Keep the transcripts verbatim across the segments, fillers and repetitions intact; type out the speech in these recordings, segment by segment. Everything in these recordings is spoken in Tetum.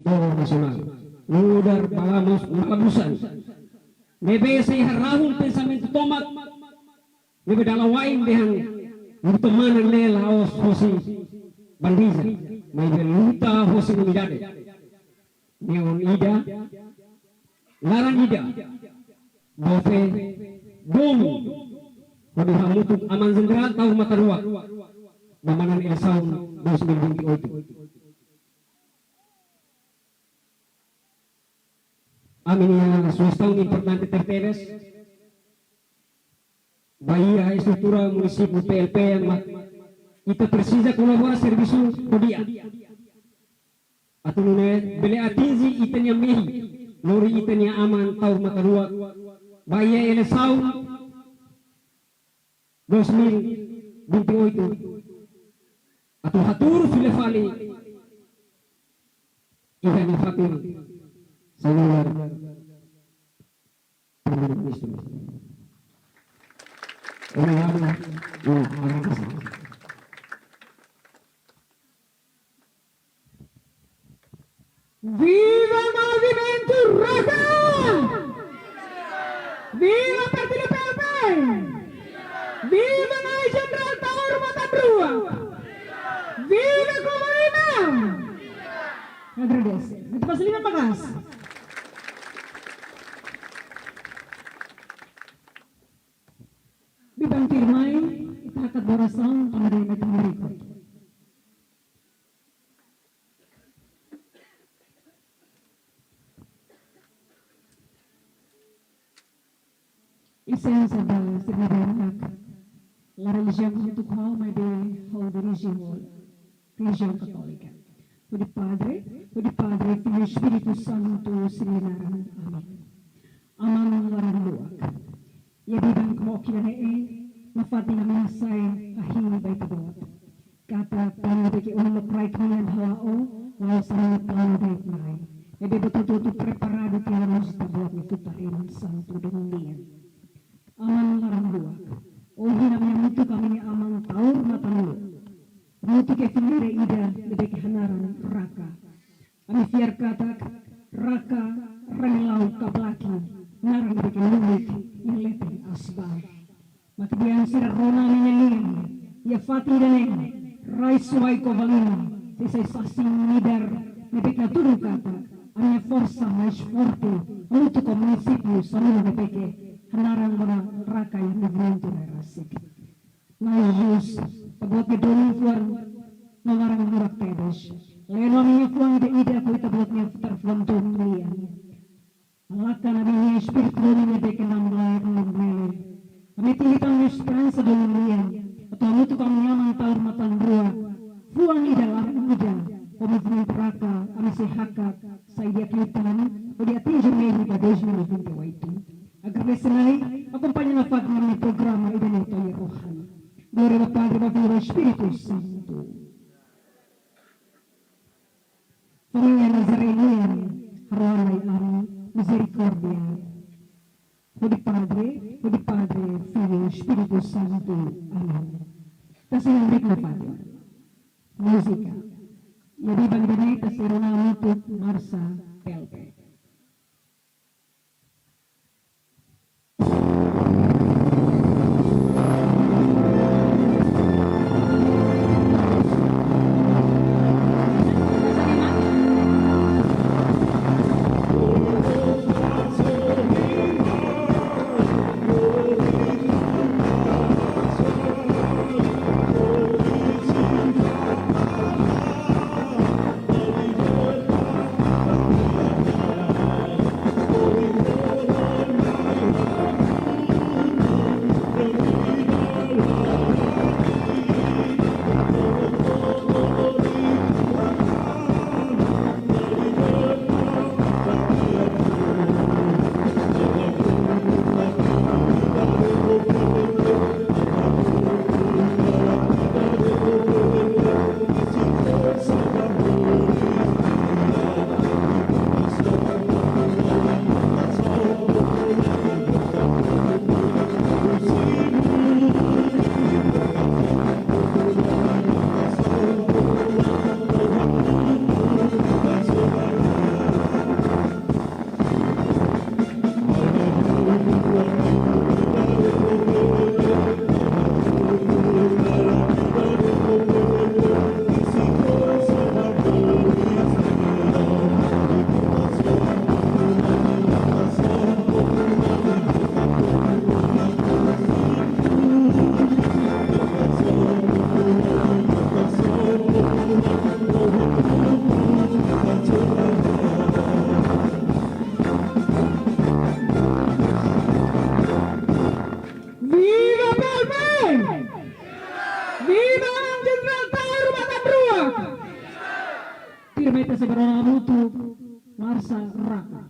Tokoh nasionál, nu'udar bala mos-, bala busan ne'ebé sei harahun pensamentu tomak ne'ebé dala wa'in dehan luta manán ne'e la'ós hosi bandiza, maibé luta hosi unidade. Neon ida, laran ida, bofe, domu, hodi hamutuk Aman Jenerál Taur Matan Ruak ba manán eleisaun dois mil e vinte e oito. Ami-nia sujestaun importante tebetebes ba iha estrutura munisípiu P L P mak ita presiza kolabora servisu ho di'ak atu nune'e bele atinje ita-nia mehi, lori ita-nia Aman Taur Matan Ruak ba iha eleisaun dois mil e vinte e oito, atu hatuur fila fali iha nia fatin, Señór Primeiru-Ministru. Obrigadu, i arranka sala. Viva Movimentu Raka! Viva Partidu P L P! Viva Aman Jenerál Taur Matan Ruak! Viva Komoro Lima! Agradese. Ita basa liman ba kas. Biban tuirmai, ita hakat ba orasaun, tanba ida-ne'e ita merikot. Lisensa ba sira-nia barak, la relijiaun hamutuk ho ha'u, maibé ha'u dirije ho relijiaun Katólika. Hodi Padre, hodi Padre, Filho, Espíritu Santu, sira-nia naran. Amen. Aman laran-luak. Iha biban kmoki ida-ne'e, nafatin ami hasa'e hahí ba Ita-Boot katak planu ne'ebé ke ohin lokraik nian hala'o, la'ós ami-nia planu de'it mai. Ne'ebé buat hotu-hotu preparadu tiha ona husi Ita-Boot nia futar ema santu duni nian. Aman laran-luak. Ohin ami hamutuk ami-nia Aman Taur Matan Ruak. Hamutuk iha fineira ida ne'ebé ke hanaran Raka. Ami fiar katak Raka, Ramelau ka Blaki, naran ne'ebé ke lulik iha leten Asbar. Mak dehan sira rona ami-nia lian iha fatin ida-ne'e, rai suai kovalina, sei sai sasin midar ne'ebé ke hatudu katak ami-nia forsa mais forte, hamutuk ho munisípiu sanulu ne'ebé ke hanaran Raka iha movimentu rai rasik. Na'i Jus, Ita-Boot nia domin fuan no laran-luak tebes. Leno ami-nia fuan ida-idak ho Ita-Boot nia futar fuan domin nian. Halakan ami-nia espíritu domin ne'ebé ke namlaer no lele. Ami tili tan ami-nia esperansa domin nian. Atu hamutuk ho ami-nia Aman Taur Matan Ruak, fuan ida laran ida, ho movimentu Raka, ami sei hakat sai di'ak liután, hodi atinje mehi ba dois mil e vinte e oito. Agradese Na'i, akompaña nafatin ami-nia programa ida-ne'e to'o iha rohan. Glória ba Padre, ba Filho, ba Espíritu Santu. Família Nazaré nian, harohan Na'i ami, mizerikórdia. Hodi Padre, hodi Padre, Filho, Espíritu Santu. Amen. Ita sei hamriik nafatin. Múzika. Iha biban ida-ne'e ita sei rona hamutuk marsa P L P. Sa Raka.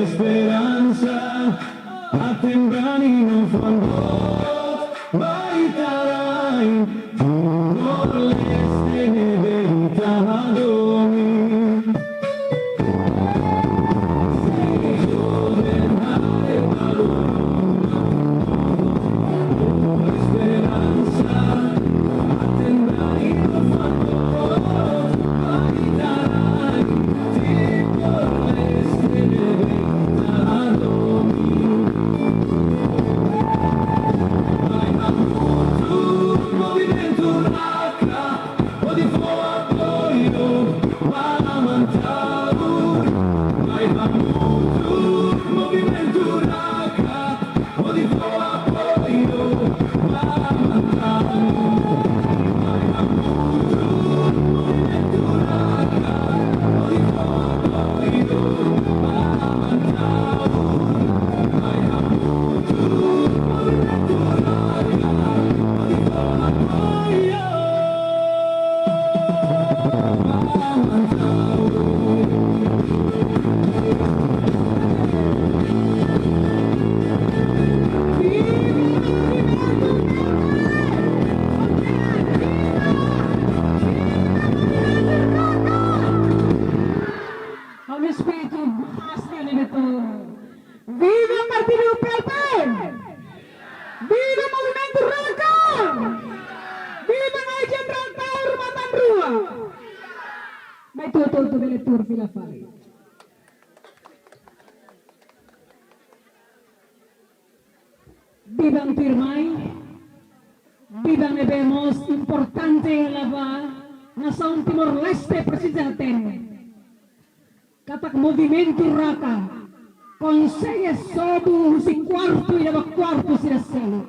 Esperansa, aten brani no fandot, bai tarai, Timor-Leste ne'ebé ita hadomi. Ami espíritu pasta ni betul. Viva Partidu P L P! Viva Movimentu Raka! Viva Nai Jenerál Taur Matan Ruak! Mai tuur, tuur, tuur, bele tuur fila fali. Biban tuirmai, biban ne'ebé mós importante hela ba nasaun Timor-Leste presiza hatene katak movimentu Raka konsege sobu husi kuartu ida ba kuartu sira seluk.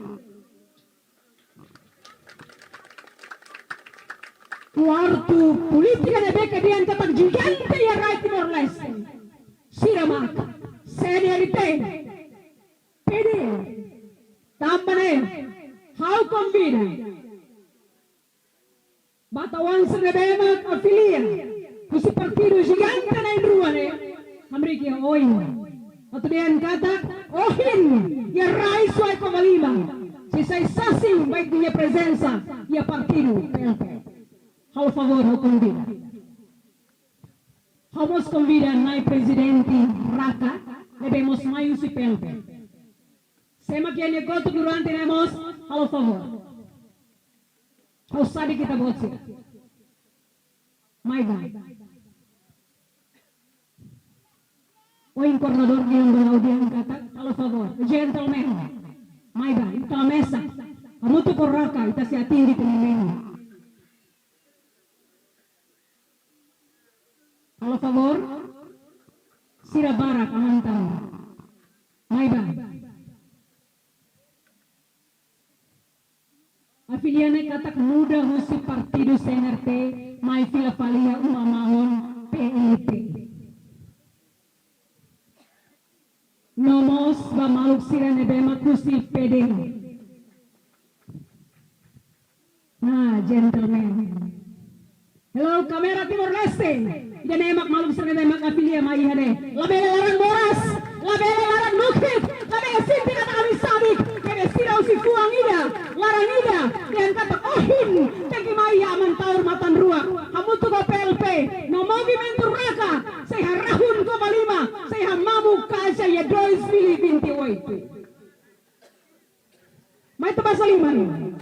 Kuartu polítika ne'ebé ke dehan katak jigante iha rai Timor-Leste. Sira mak C N R T, P D. Tanba ne'e, ha'u konvida ba tau-oan sira ne'ebé mak afilia husi partidu jigante na'in-rua ne'e, hamriik iha oin. Atu dehan katak ohin iha rai Suai Covalima sei sai sasin ba ita-nia prezensa iha partidu P L P. Halo favór, ha'u konvida. Ha'u mós konvida Na'i Prezidente Raka ne'ebé mós mai husi P L P. Sé mak iha nia kotuk durante ne'e mós, halo favór. Ha'u sadik ita-boot sira. Mai bá. Ohin koordenadór dehan ba ha'u dehan katak, halo favór, gentleman. Mai bá, ita mesak. Hamutuk ho Raka, ita sei atinje ita-nia mehi. Halo favór, sira barak aman tau. Mai bá. Afilia ne'e katak muda husi partidu C N R T, mai fila fali iha uma mahon P L P. No mós ba maluk sira ne'ebé mak husi P D. Ah, gentleman. Hello, kamera Timor-Leste. Ida-ne'e mak maluk sira ne'ebé mak afilia mai iha ne'e. Labele laran moras, labele laran nukit, labele sente katak ami sadik, ne'ebé sira husi fuan ida, laran ida, dehan katak ohin tenke mai iha aman tau matan rua. Hamutuk ho P L P, no movimentu Raka, sei harahun Covalima, sei hamamuk kaja iha dois mil e vinte e oito. Mai ita basa liman.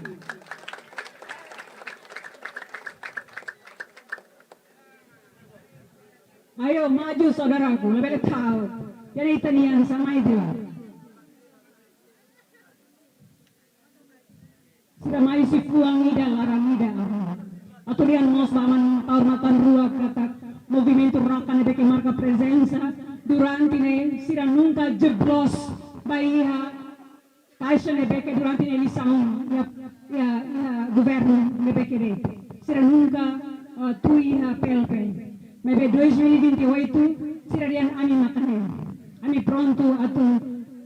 Ayo maju saudaraku, labele ta'uk. Jadi ita-nian sama itu. Sira mai husi fuan ida, laran ida. Atu dehan mós ba aman tau matan rua katak movimentu Raka ne'ebé ke marka prezensa durante ne'e sira nunka jeblos ba iha kaixa ne'ebé ke durante ne'e eleisaun iha, iha, iha governu ne'ebé ke de'it. Sira nunka, eh, tuir iha P L P. Maibé dois mil e vinte e oito, sira dehan ami maka ne'e. Ami prontu atu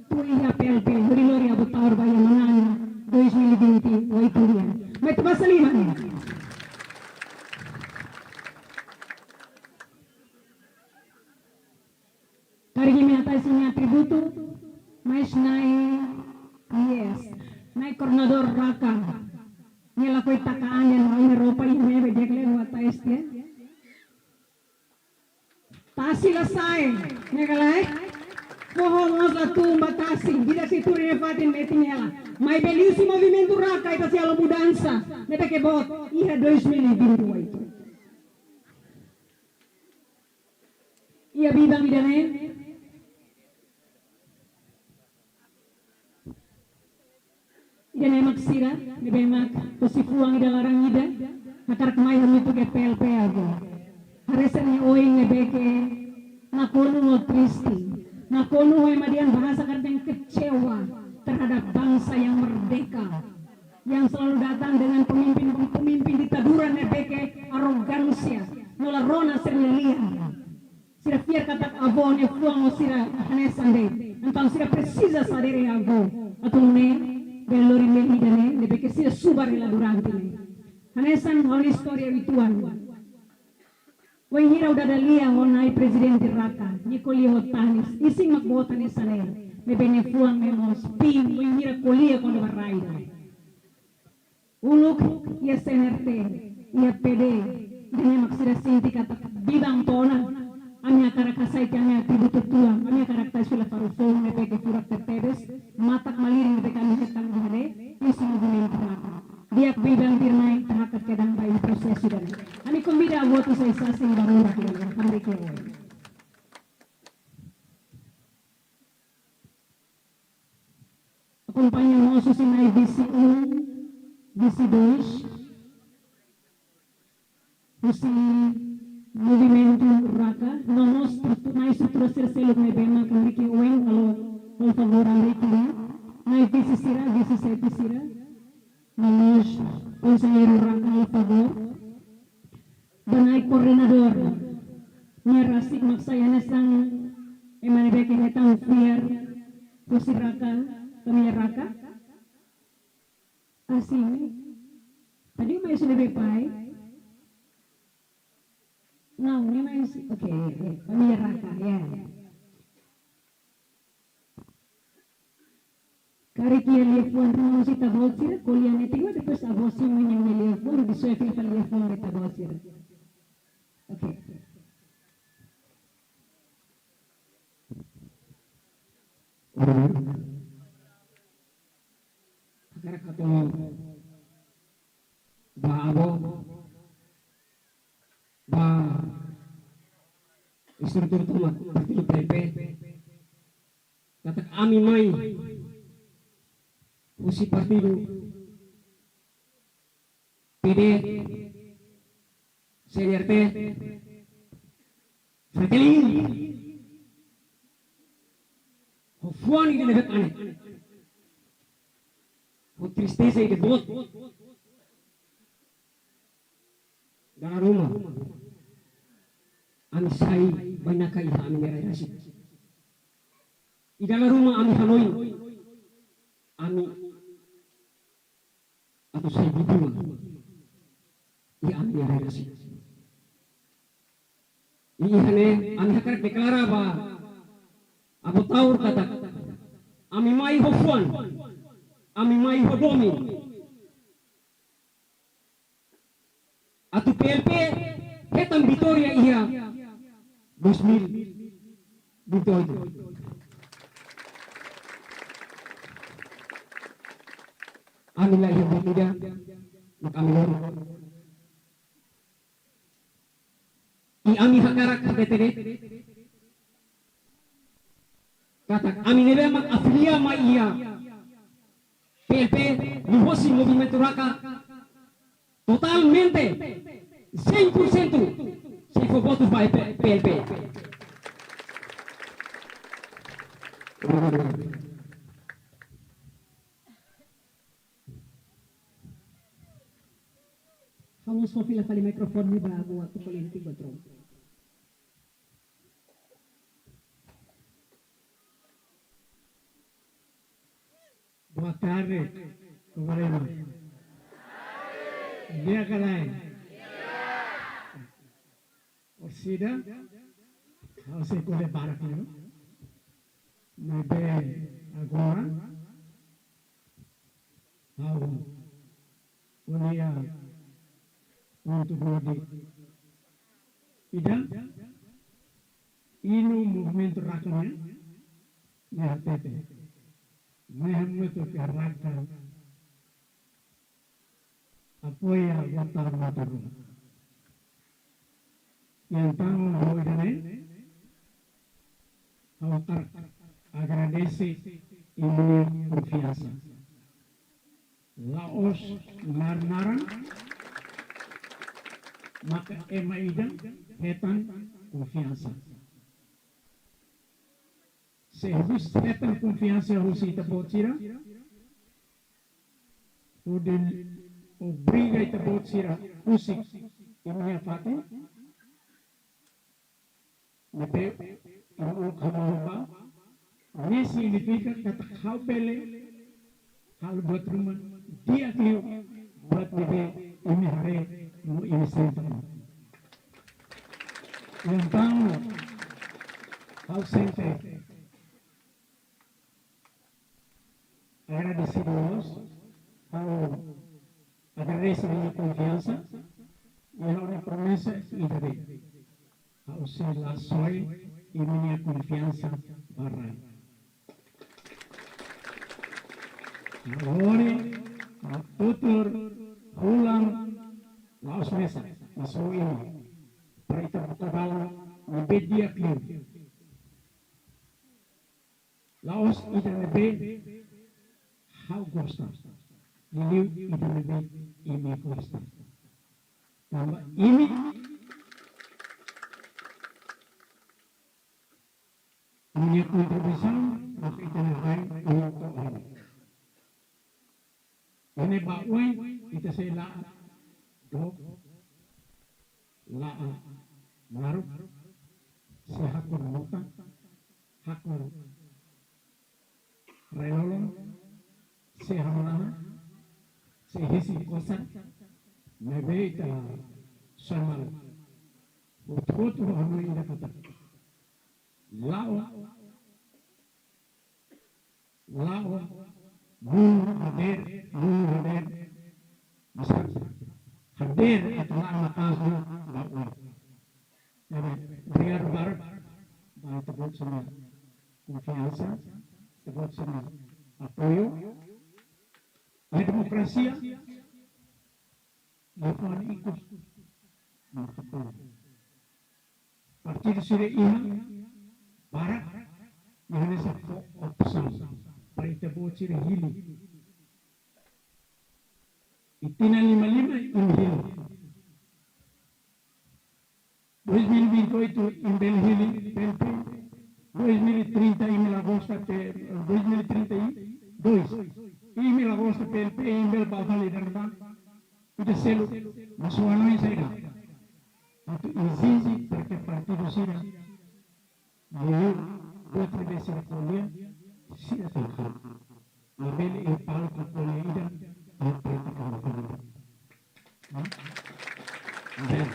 tuir iha P L P, lori-lori Abu Taur ba iha manán dois mil e vinte e oito nian. Mai ita basa liman. Karik imi hatais imi-nia atributu, mas Na'i, yes, Na'i koordenadór Raka. Nia lakohi taka an, nia lakohi roupa, imi be di'ak liu hatais tiha. Tasi la sa'e, ne'e ka lae? Foho mós la tun ba tasi, ida sei tuur iha fatin metin hela. Maibé liuhusi movimentu Raka ita sei halo mudansa ne'ebé ke boot iha dois mil e vinte e oito. Iha biban ida-ne'e, ida-ne'e mak sira ne'ebé mak husi fuan ida, laran ida, hakarak mai hamutuk ho P L P agora. Haree sira-nia oin ne'ebé ke nakonu no triste. Nakonu ho ema dehan bahasa karik dehan kecewa terhadap bangsa yang merdeka, yang selalu datang dengan pemimpin-pemimpin diktadura ne'ebé ke arogansia, no la rona sira-nia lian. Sira fiar katak avó nia fuan ho sira hanesan de'it. Entaun sira presiza sadere avó atu nune'e bele lori mehi ida-ne'e ne'ebé ke sira subar hela durante ne'e. Hanesan ha'u-nia istória uitoan. Wainhira ha'u dada lia ho Na'i Prezidente Raka, nia ko'alia ho tanis, isin mak boot hanesan ne'e, ne'ebé nia fuan ne'e mós pin, wainhira ko'alia kona-ba rai ida-ne'e. Uluk iha C N R T, iha P D, ida-ne'e mak sira sente katak biban to'o ona, ami hakarak hasai tiha ami-nia atributu uitoan, ami hakarak hatais fila fali foun ne'ebé ke furak tebetebes, matak malirin ne'ebé ke ami hetan iha ne'e, husi movimentu Raka. Di'ak biban tuirmai, ita hakat kedan ba iha prosesu ida-ne'e. Ami konvida avó atu sai sasin ba ruma ida-ne'e, hamriik iha oin. akompaña mós husi nai vise um, vise dois, husi Movimentu Raka, no mós estrutu-, nai estrutura sira seluk ne'ebé mak hamriik oin, halo, halo favór hamriik liu, nai vise sira, vise sete sira, no mós konselleiru Raka, halo favór. Ba nai koordenadór, nia rasik mak sai hanesan ema ne'ebé ke hetan fiar husi Raka, família Raka. Assim, tadi mai husi ne'ebé pai? Não, nem mais. Ok, é, família Raka, yeah. Karik iha liafuan ruma husi ita-boot sira, ko'alia netik, depois avó Simon nia liafuan, depois fila fali liafuan ba ita-boot sira. Ok. Hakarak hato'o ba avó, ba estrutura tomak partidu P L P, katak ami mai husi partidu P D, C D R T, Fretilin, ho fuan ida ne'ebé aat, ho tristeza ida boot. Dala ruma ami sai bainaka iha ami-nia rai rasik. I dala ruma ami hanoin, ami atu sai vítima iha ami-nia rai rasik. I iha ne'e ami hakarak deklara ba Avó Taur katak ami mai ho fuan, ami mai ho domin. Atu P L P hetan vitória iha dois mil e vinte e oito. Ami la iha buat ida mak ami lori. I ami hakarak hatete de'it katak ami ne'ebé mak afilia mai iha P L P, liuhosi Movimentu Raka, totalmente, cem por cento, sei fó votu ba P-, P L P. Vamos fó fila fali mikrofone ba avó atu ko'alia netik ba troun. Boa tarde, Covalima. Di'ak ka lae? Orsida, ha'u sei ko'alia barak liu. Maibé agora, ha'u ko'alia pontu dua de'it. Ida, iha Movimentu Raka nian, nia hatete. Ne'e hamutuk iha Raka apoia Avó Taur Matan Ruak. Entaun, ha'u ida-ne'e, ha'u hakarak agradese imi-nia konfiansa. La'ós naran-naran maka ema ida hetan konfiansa. Se hus-, hetan konfiansa husi ita-boot sira, hodi obriga ita-boot sira husik imi-nia fatin, ne'ebé imi uluk hamutuk ba, ne'e signifika katak ha'u bele halo buat ruma di'ak liu, buat ne'ebé imi haree no imi sente. Entaun, ha'u sente agradesidu loos, ha'u agradese imi-nia konfiansa, i ha'u-nia promesa ida de'it. Ha'u sei la soe imi-nia konfiansa ba rai. Ha'u lori, ha'u tutur, fulan, la'ós mesak, mas ha'u imi. Para ita buka dalan ne'ebé di'ak liu. La'ós ida ne'ebé ha'u gosta. Liuliu ida ne'ebé imi gosta. Tanba imi, imi-nia kontribuisaun maka ita-nia rai imi to'o hela. Ne'e ba oin ita sei la dook, la naruk, sei hakor mota, hakor rai-lolon, sei hamlaha, sei husik kosar, maibé ita só mak hotu-hotu hanoin ida katak la'o, la'o, mun hadeer, mun hadeer, bisa hadeer atu la'o maka'as, la'o. Jadi, obrigadu barak ba ita-boot sira-nia konfiansa, ita-boot sira-nia apoiu. Iha demokrasia, liafuan ikus maka apoiu. Partidu sira iha barak, imi hanesan fó opsaun para ita-boot sira hili. Iha tinan lima lima imi hili. Dois mil e vinte e oito imi bele hili P L P. Dois mil e trinta imi la gosta P-, dois mil e trinta e dois imi la gosta P L P, imi bele bá fali ida-ne'ebá. Ida seluk, mas o ano ini saida? Atu ezije para ke partidu sira, liuliu buat ne'ebé sira ko'alia, sira tenke labele iha palku ko'alia ida, iha polítika nasionál. Hah? Bele.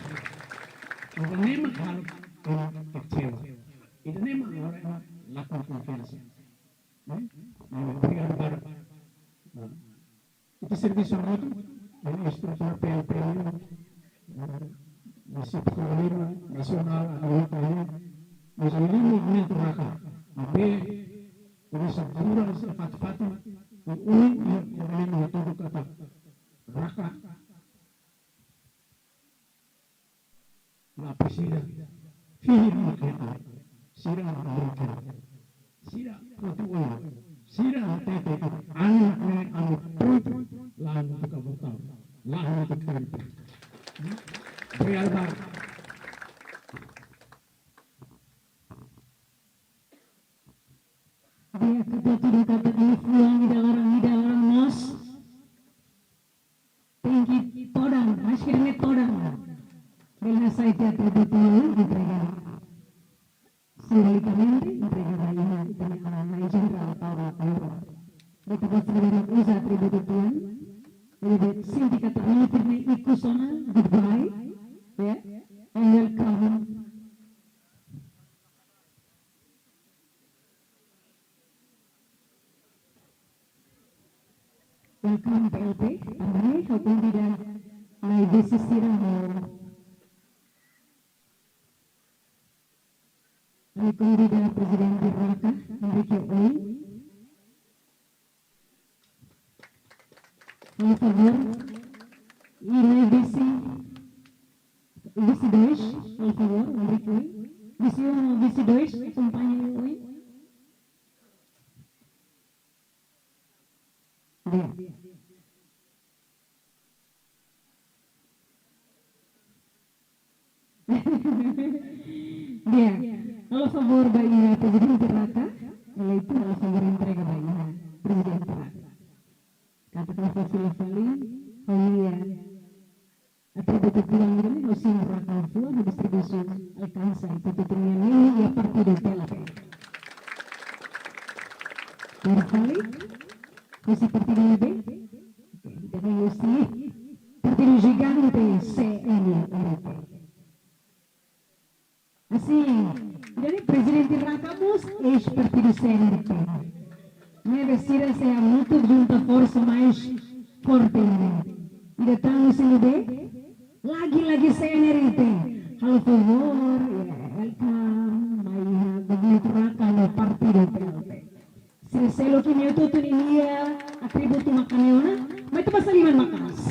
Ida-ne'e mak halo ema kecewa. Ida-ne'e mak halo ema lakon konfiansa. Hmm? Nah, obrigadu barak. Nah. Ita servisu hamutuk, iha estrutura P L P nian, eh, munisípiu lima, nasionál, anggota nian, mas iha movimentu Raka, maibé, komesa dura, komesa fatin-fatin, i ohin, iha problema hotu katak Raka, la presiza fihir mak hetan. Sira mak hetan. Sira foti oin. Sira hatete katak ami ne'e ami prontu, la hamutuk ka votau. La hamutuk ka votau. Obrigadu barak. Di'ak, ita tudu katak liafuan ida laran, ida laran mós. Tenke todan, maski ne'e todan. Bele hasai tiha atributu, entrega. Simbolikamente, entrega ba iha, iha, ah, Nai Jenerál Taur Matan Ruak. Beta bos, bele uza atributu tuan. Bele sente katak ne'e ikus ona, goodbye. Ya. And welcome. Welcome, P L P. Tanba ne'e, ha'u konvida Nai Vise sira, ha'u konvida Prezidente Raka, Henrique Ooi. Por favor. E Nai Vise, Vise dois, por favor, Henrique Ooi. Vise um, Vise dois, acompanha o Ooi. Di'ak. Di'ak. Halo favór ba iha Prezidente Raka. Halo favór entrega ba iha Prezidente Raka. Katak ha'u fila fali, ha'u-nia atributu tuan ne'e, ha'u simu Raka fali, ha'u distribui alkansa, ita tutu nian, iha partidu P L P. Fila fali, husi partidu ne'ebé? Oke, entaun husi partidu jigante C N R T. Assim, jadi Prezidente Raka mós eis partidu C N R T. Ne'ebé sira sei hamutuk junta forsa mais forte ne'e. Ida tan husi ne'ebé? Lagi-lagi C N R T. Halo favór, ya, welcome, mai iha Gabinete Raka no partidu P L P. Sira seluk imi hotu-hotu nia atributu maka ne'e ona, mai ita basa liman maka'as.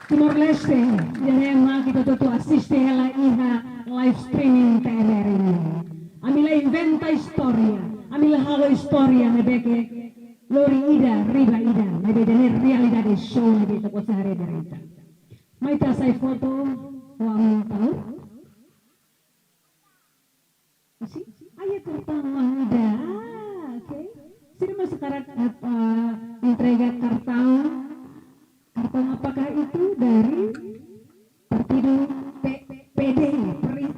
Timor-Leste, ida-ne'e mak ita hotu-hotu asiste hela iha live streaming T V R nian. Ami la inventa istória, ami la halo istória, ne'ebé ke lori ida riba ida, maibé ida-ne'e realidade show ne'ebé ita-boot sei haree direta. Mai ita hasai foto ho aman Taur. Isi, ah, ya, kartaun mak ida. Ah, oke. Sira mós hakarak, ah, entrega kartaun. Kartaun apakah itu? Dari Partidu P-, P D, peri-,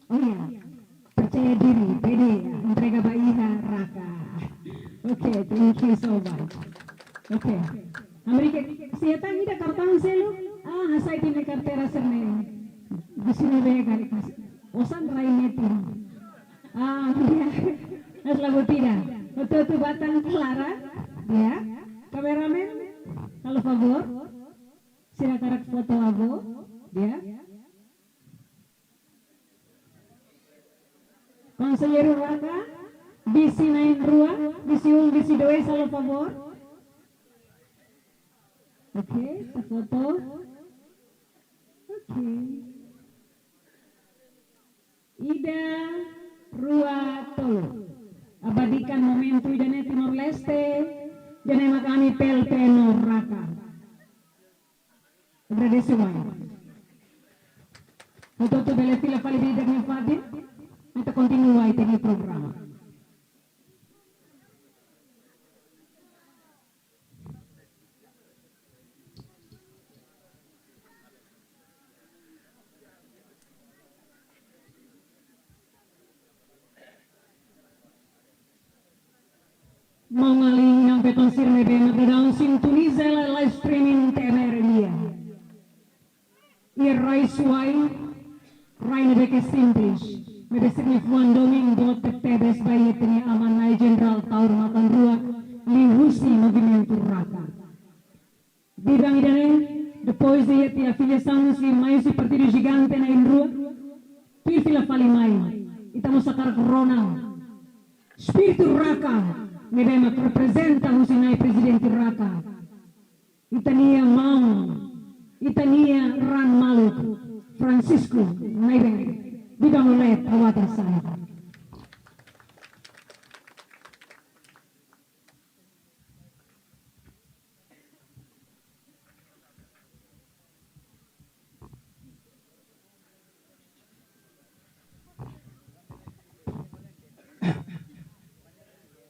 oh ya, Percaya Diri, P D, entrega ba iha Raka. Oke, thank you so much. Oke. Amerika, seta ida kartaun selu, ah, hasai tiha iha karteira sira-ne'e. Di sini be kali kas. Osan rai metin. Ah, ya. Es la botida. Betul tu batang Clara. Ya. Kameramen, kalau favor. Sira hakarak foto ho avó. Ya. Konselleiru Raka, vise na'in rua, vise um, vise dois, halo favór. Oke, ita foto. Oke. Ida, rua, tolu. Abadikan momentu ida-ne'e Timor-Leste, ida-ne'e mak ami P L P no Raka. Agradese mai. Hotu-hotu bele fila fali ba ita-nia fatin, ita kontinua ita-nia programa. Maun-alin inan-feton sira ne'ebé mak daudaun sintoniza hela live streaming T M R Media. Iha rai Suai, rai ne'ebé ke simples, maibé sira-nia fuan domin boot tebes ba iha ita-nia aman-na'in Jenerál Taur Matan Ruak, liuhusi Movimentu Raka. Biban ida-ne'e, depois de ita-nia afiliasaun husi mai husi partidu jigante na'in rua, tuir fila fali mai, ita mós hakarak rona espíritu Raka, ne'ebé mak reprezenta husi Nai Prezidente Raka. Ita-nia maun, ita-nia raan maluk, Francisco Maibere, biban no leet, awata sana.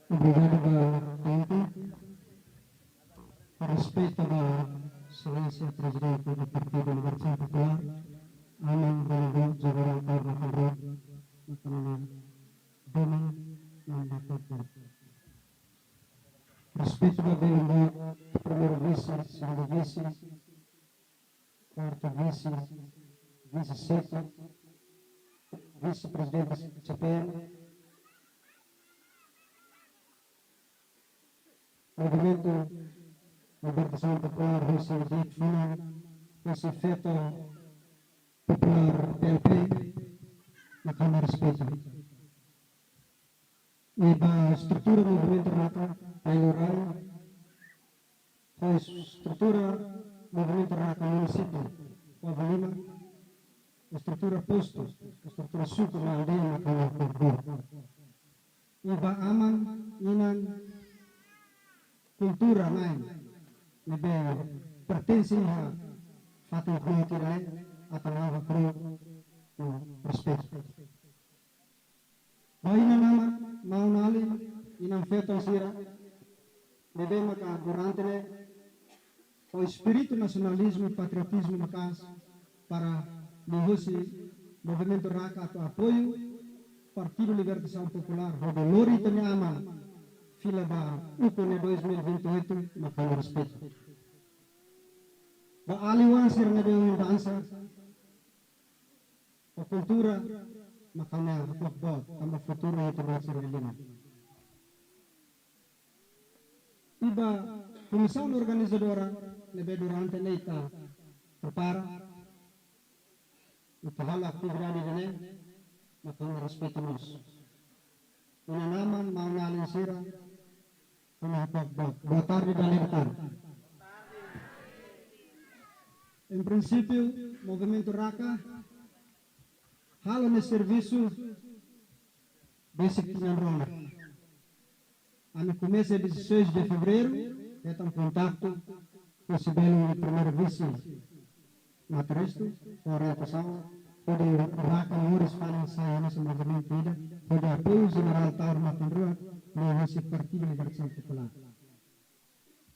Obrigadu ba tempu. Respeitu ba Exelénsia Prezidente do Partidu Libertasaun Populár, Aman Governadór Jenerál Taur Matan Ruak, no tama na Duma, na Maputo. Respeitu ba belun boot, Primeiru Vise, Segundu Vise, Kuartu Vise, Vise Sete, Vise-Prezidente C P N, Movimentu Libertasaun Populár, husi D F N, husi Feto Populár P L P, mak ha'u-nia respeitu. I ba estrutura Movimentu Raka, Ailurain, ho estrutura Movimentu Raka munisípiu, Povo Lima, estrutura postu, estrutura suku no aldeia, mak ha'u-nia respeitu. I ba aman, inan, kultura na'in, ne'ebé pertense iha fatin hotu ida-ne'e, ita-nia hakru'uk no respeitu. Ba inan-aman, maun-alin, inan-feton sira, ne'ebé maka durante ne'e, ho espíritu nasionalizmu, patriotizmu maka'as, para liuhusi Movimentu Raka atu apoiu Partidu Libertasaun Populár, hodi lori ita-nia aman fila ba ukun ne'e dois mil e vinte e oito, mak ha'u-nia respeitu. Ba alin-oan sira ne'ebé ohin dansa, ho kultura, mak ha'u-nia hakluak boot, tanba futuru ita-boot sira-nia liman. I ba komisaun organizadora ne'ebé durante ne'e ita prepara, ita halo atividade ida-ne'e, mak ha'u-nia respeitu mós. Inan-aman, maun-alin sira, ha'u-nia hakluak boot. Boa tarde, dala ida tan. Em princípio, Movimentu Raka halo nia servisu besik tinan rua ona. Ami komesa dia dezasseis de fevereiro, hetan kontaktu husi belun Primeiru-Vise Mato Restu, orientasaun hodi raka moris fali sai hanesan movimentu ida, hodi apoiu Jenerál Taur Matan Ruak, liuhusi Partidu Libertasaun Populár.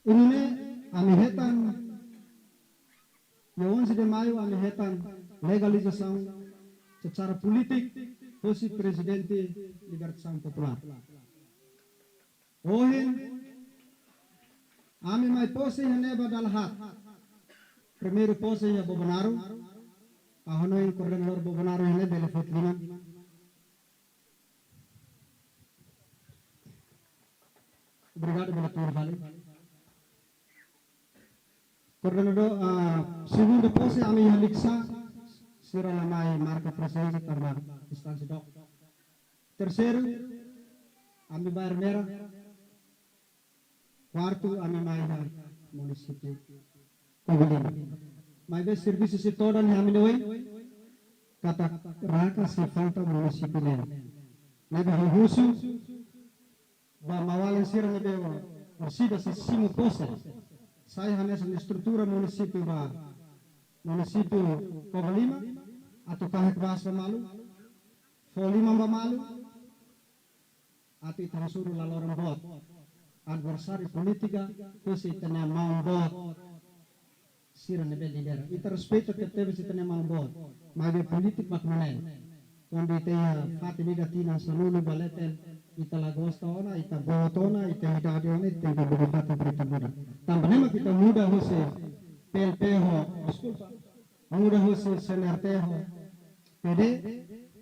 Nune'e ami hetan, dia onze de maio ami hetan legalizasaun secara polítika husi Prezidente Libertasaun Populár. Ohin, ami mai pose iha ne'ebá dala haat. Primeiru pose iha Bobonaro, ha'u hanoin koordenadór Bobonaro iha ne'e bele foti liman. Obrigadu, bele tuur fali. Koordenadór, ah, segundu pose ami iha Likisá, sira la mai marka prezensa tanba distánsia dook. Terseiru, ami ba Ermera. Kuartu, ami mai iha munisípiu Covalima. Maibé servisu sei todan iha ami-nia oin, katak Raka sei falta munisípiu neen. Ne'ebé ha'u husu ba maun-alin sira ne'ebé orsida sei simu pose, sai hanesan estrutura munisípiu ba munisípiu Covalima, atu kahek basa malu, fó liman ba malu, atu ita hasoru laloran boot. Adversáriu polítika husi ita-nia maun boot sira ne'ebé lidera. Ita respeita tebetebes ita-nia maun boot. Maibé polítika mak nune'e. Kuandu ita iha fatin ida tinan sanulu ba leten, ita la gosta ona, ita boot ona, ita idade ona, ita tenke buka fatin para ita muda. Tanba ne'e mak ita muda husi P L P ho, deskulpa, muda husi C N R T ho P D,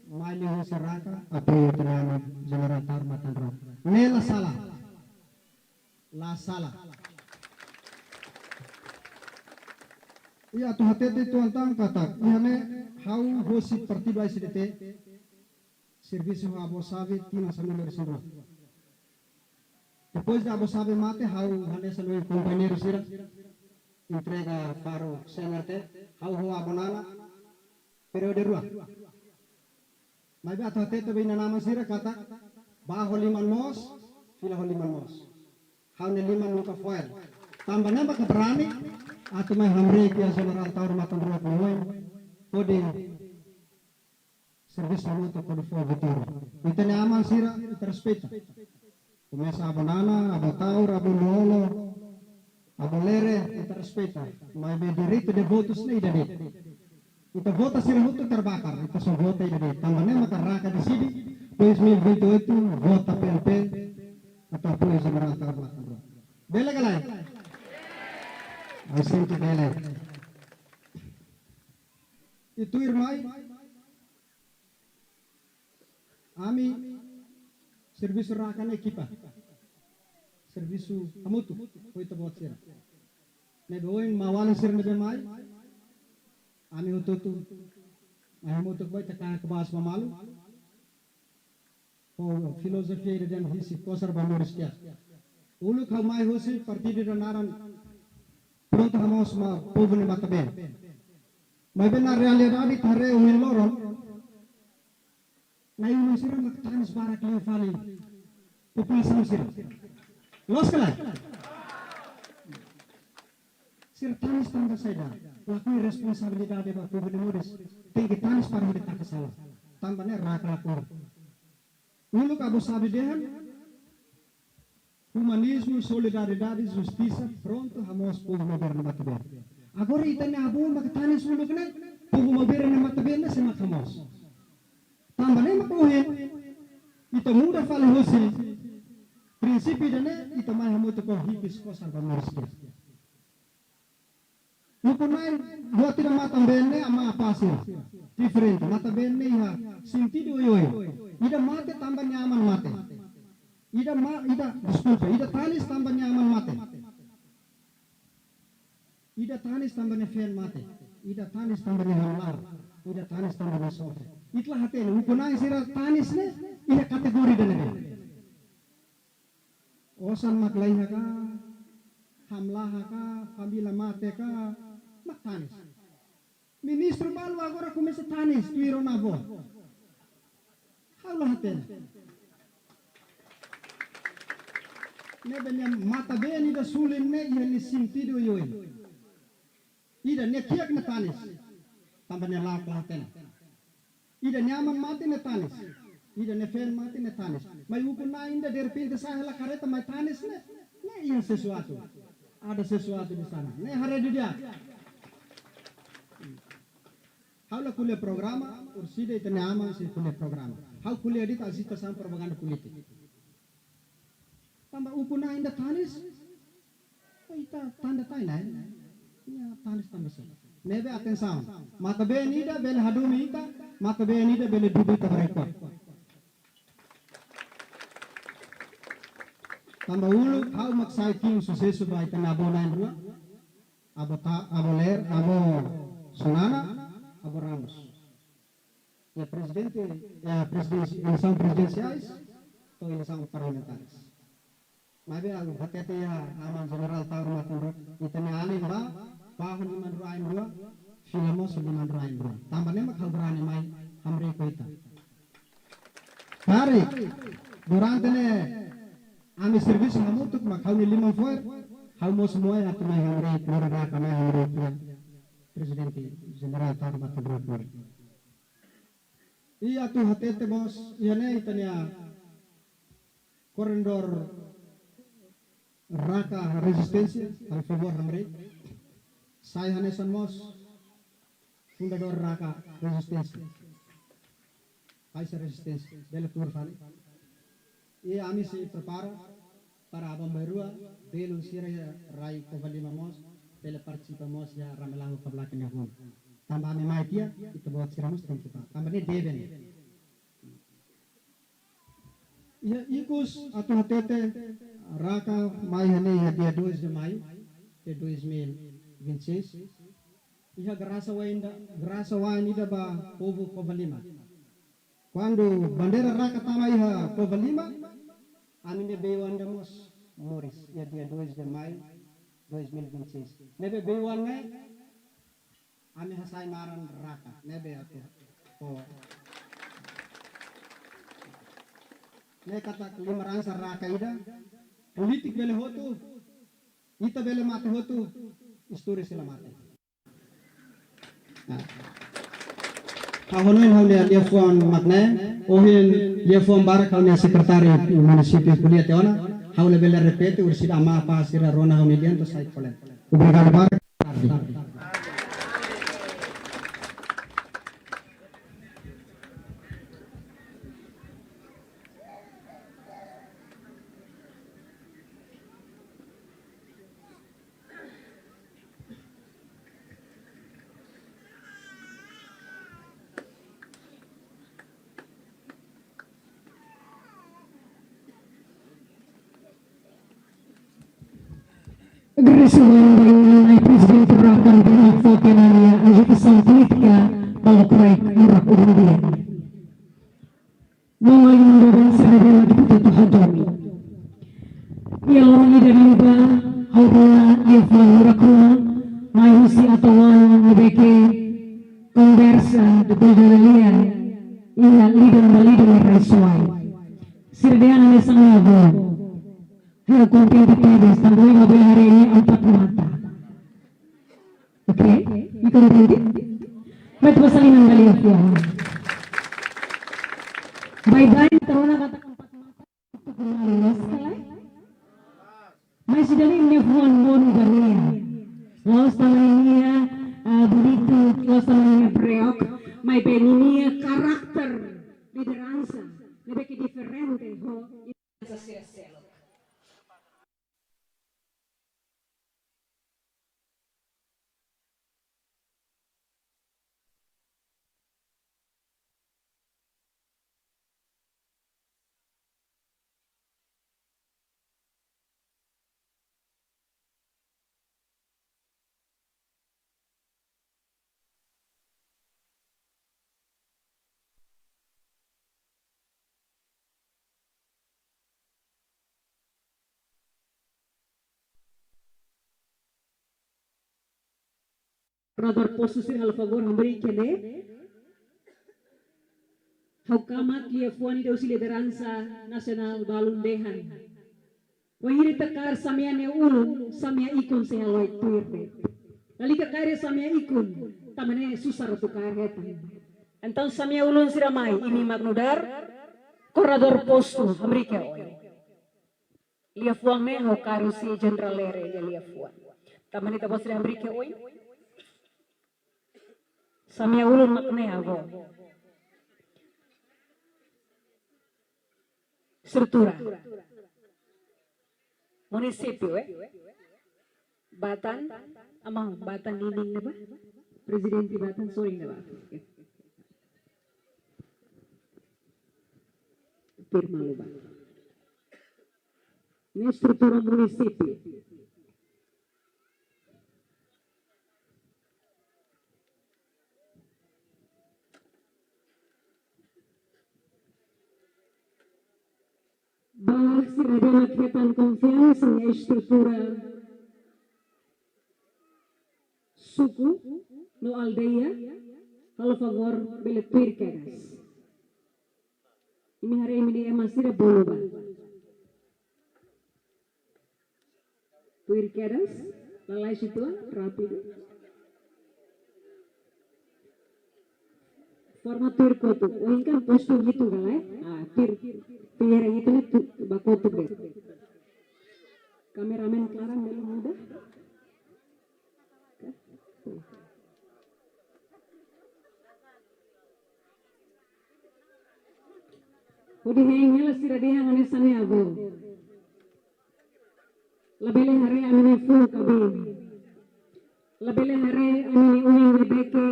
mai liuhusi Raka, apoiu ita-nia aman Jenerál Taur Matan Ruak. Ne'e la sala. La sala. I atu hatete uitoan tan katak, iha ne'e ha'u husi partidu A S D T, servisu ho avó Xavier tinan sanulu-resin-rua. Depois de avó Xavier mate, ha'u hanesan ohin kompañeiru sira entrega faru C N R T, ha'u ho avó Nana, períodu rua. Maibé atu hatete ba inan-aman sira katak, bá ho liman moos, fila ho liman moos. Ha'u-nia liman nunka fo'er. Tanba ne'e maka berani, atu mai hamriik iha Jenerál Taur Matan Ruak nia oin, hodi servisu hamutuk hodi fó vitória. Ita-nia aman sira, ita respeita. Komesa avó Nana, avó Taur, avó Lolo, avó Lere, ita respeita. Maibé direitu de votus ne'e ida de'it. Ita vota sira hotu terbakar, ita só vota ida de'it. Tanba ne'e maka Raka deside, dois mil e vinte e oito, vota P L P, atu apoiu Jenerál Taur Matan Ruak. Bele ka lae? Ha'u sente bele. I tuirmai, ami servisu Raka ne'e ekipa. Servisu hamutuk, ho ita-boot sira. Ne'ebé ohin maun-alin sira ne'ebé mai, ami hotu-hotu mai hamutuk ba ita kahek basa ba malu. Ho filozofia ida dehan hisi kosar ba moris kedas. Uluk ha'u mai husi partidu ida naran Prontu Hamoos mak povu nia matan-been. Maibé na realidade ita haree ohin loron, na'i-ulun sira mak tanis barak liu fali populasaun sira. Loos ka lae? Sira tanis tanba saida? Lakohi responsabilidade ba povu nia moris. Tenke tanis para hodi taka sala. Tanba ne'e Raka lakohi. Uluk avó Xavier dehan, umanizmu, solidariedade, justisa, prontu hamoos povu maubere nia matan-been. Agora ita-nia avó maka tanis uluk ne'e, povu maubere nia matan-been ne'e sé mak hamoos. Tanba ne'e mak ohin, ita muda fali husi prinsípiu ida-ne'e, ita mai hamutuk ho hifis kosar ba moris kedas. Ukun-na'in, buat ida matan-been ne'e ama apá sira. Diferente, matan-been ne'e iha sentidu oioin. Ida mate tanba nia aman mate. Ida ma, ida, deskulpa, ida tanis tanba nia aman mate. Ida tanis tanba nia feen mate. Ida tanis tanba nia hamlaha. Ida tanis tanba nia sofre. Ita la hatene, ukun-na'in sira tanis ne'e, iha kategoria ida-ne'ebé. Osan mak laiha ka, hamlaha ka, família mate ka, mak tanis. Ministru balu agora komesa tanis, tuir ona avó. Ha'u la hatene. Ne'ebé nia matan-been ida sulin ne'e iha nia sentidu oioin. Ida nia kiak ne'e tanis. Tanba nia la'o kla tena. Ida nia aman mate ne'e tanis. Ida nia feen mate ne'e tanis. Mai ukun-na'in ida derrepente sai hela karreta mai tanis ne'e. Ne'e iha sesuatu. Ada sesuatu di sana. Ne'e haree didi'ak. Ha'u la ko'alia programa, orsida ita-nia aman sei ko'alia programa. Ha'u ko'alia de'it agitasaun propaganda polítika. Tanba ukun-na'in ida tanis, ita tanda tau ona, eh? Nia tanis tanba saida? Ne'ebé atensaun. Matan-been ida bele hadomi ita, matan-been ida bele dudu ita ba rekote. Tanba uluk, ha'u mak sai tim susesu ba ita-nia avó na'in-rua, avó Ta-, avó Ler, avó Xanana, avó Ramos. Iha prezidente, iha prezidensi-, eleisaun prezidensiais, to'o eleisaun parlamentares. Maibé ha'u hatete iha aman Jenerál Taur Matan Ruak, ita-nia alin ba, ba ho liman-rua ain-rua, fila mós ho liman-rua ain-rua. Tanba ne'e mak ha'u berani mai hamriik ho ita. Karik, durante ne'e, ami servisu hamutuk mak ha'u-nia liman fo'er, ha'u mós moe atu mai hamriik, moris raka mai hamriik iha Prezidente Jenerál Taur Matan Ruak. I atu hatete mós, iha ne'e ita-nia koordenadór Raka Rezisténsia, halo favór hamriik. Sai hanesan mós fundadór Raka Rezisténsia. Faixa Rezisténsia, bele tuur fali. I ami sei prepara para aban-bainrua, belun sira iha rai Covalima mós, bele partisipa mós iha Ramelau Kablak nia ruma. Tanba ami mai tiha, ita-boot sira mós tenke bá. Tanba ne'e debe ne'e. Iha ikus atu hatete, Raka mai iha ne'e iha dia dois de maio de dois mil e vinte e seis. Iha grasa wa'in ida, grasa wa'in ida ba povu Covalima. Kuandu bandeira Raka tama iha Covalima, ami-nia beiwan ida mós moris, iha dia dois de maio dois mil e vinte e seis. Ne'ebé beiwan ne'e, ami hasai naran Raka, ne'ebé atu. Oh. Ne'e katak lideransa Raka ida, polítiku bele hotu, ita bele mate hotu, istória sei la mate. Ha'u hanoin ha'u-nia liafuan mak ne'e, ohin liafuan barak ha'u-nia sekretáriu munisípiu ko'alia tiha ona, ha'u labele repete, orsida amá apá sira rona ha'u-nia lian to'o sai kolen. Obrigadu barak. Agradesimentu ba Prezidente Raka nia foke na nia agitasaun polítika ba lokraik murak urun di'ak. Maun-alin doben sira-ne'ebé mak ita hotu hadomi. Iha loron ida liubá, ha'u rona liafuan murak ruma, mai husi atuál ne'ebé ke konversa depois da lian, iha lidan ba lidan iha rai Suai. Sira dehan hanesan ne'e avó. Ha'u kontente tebes, tanba ema bele haree nia empat mata. Oke, ita kontente? Mai ita basa liman ba lia fiar. Baibain, ita rona katak empat mata. Ita kenal loos ka lae? Mas ida-ne'e nia fuan monu ba nia. La'ós tanba nia, ah, bonitu, la'ós tanba nia breok, maibé nia karakter lideransa ne'ebé ke diferente ho lideransa sira seluk. Koordenadór postu sira halo favór hamriik iha ne'e. Ha'u hakat liafuan ida husi lideransa nasionál balun dehan. Wainhira ita kaer samea nia ulun, samea ikun sei halo tuir de'it. Lalika kaer samea ikun, tanba ne'e susar atu kaer hetan. Entaun samea ulun sira mai, imi mak nu'udar koordenadór postu, hamriik iha oin. Liafuan ne'e ha'u kaer husi Jenerál Lere nia liafuan. Tanba ne'e ita-boot sira hamriik iha oin. Samea ulun mak ne'e, avó. Estrutura. Munisípiu, eh? Batan, amau, Batan ninia ne'ebá? Prezidente Batan, sorry, ne'ebá. Firma luba. Ne'e estrutura munisípiu. Ba sira ne'ebé mak hetan konfiansa iha estrutura suku no aldeia, halo favór bele tuir kedas. Imi haree imi-nia ema sira bolu ba. Tuir kedas, lalais uitoan, rápidu. Forma tuir kotuk. Ohin kan postu hitu ka lae? Ah, tuir, tuir hitu, hitu ba kotuk de'it. Kameramen Clara, bele muda. Hodi hein hela sira dehan hanesan ne'e, avó. Labele haree ami-nia fuuk kaben. Labele haree ami-nia oin ne'ebé ke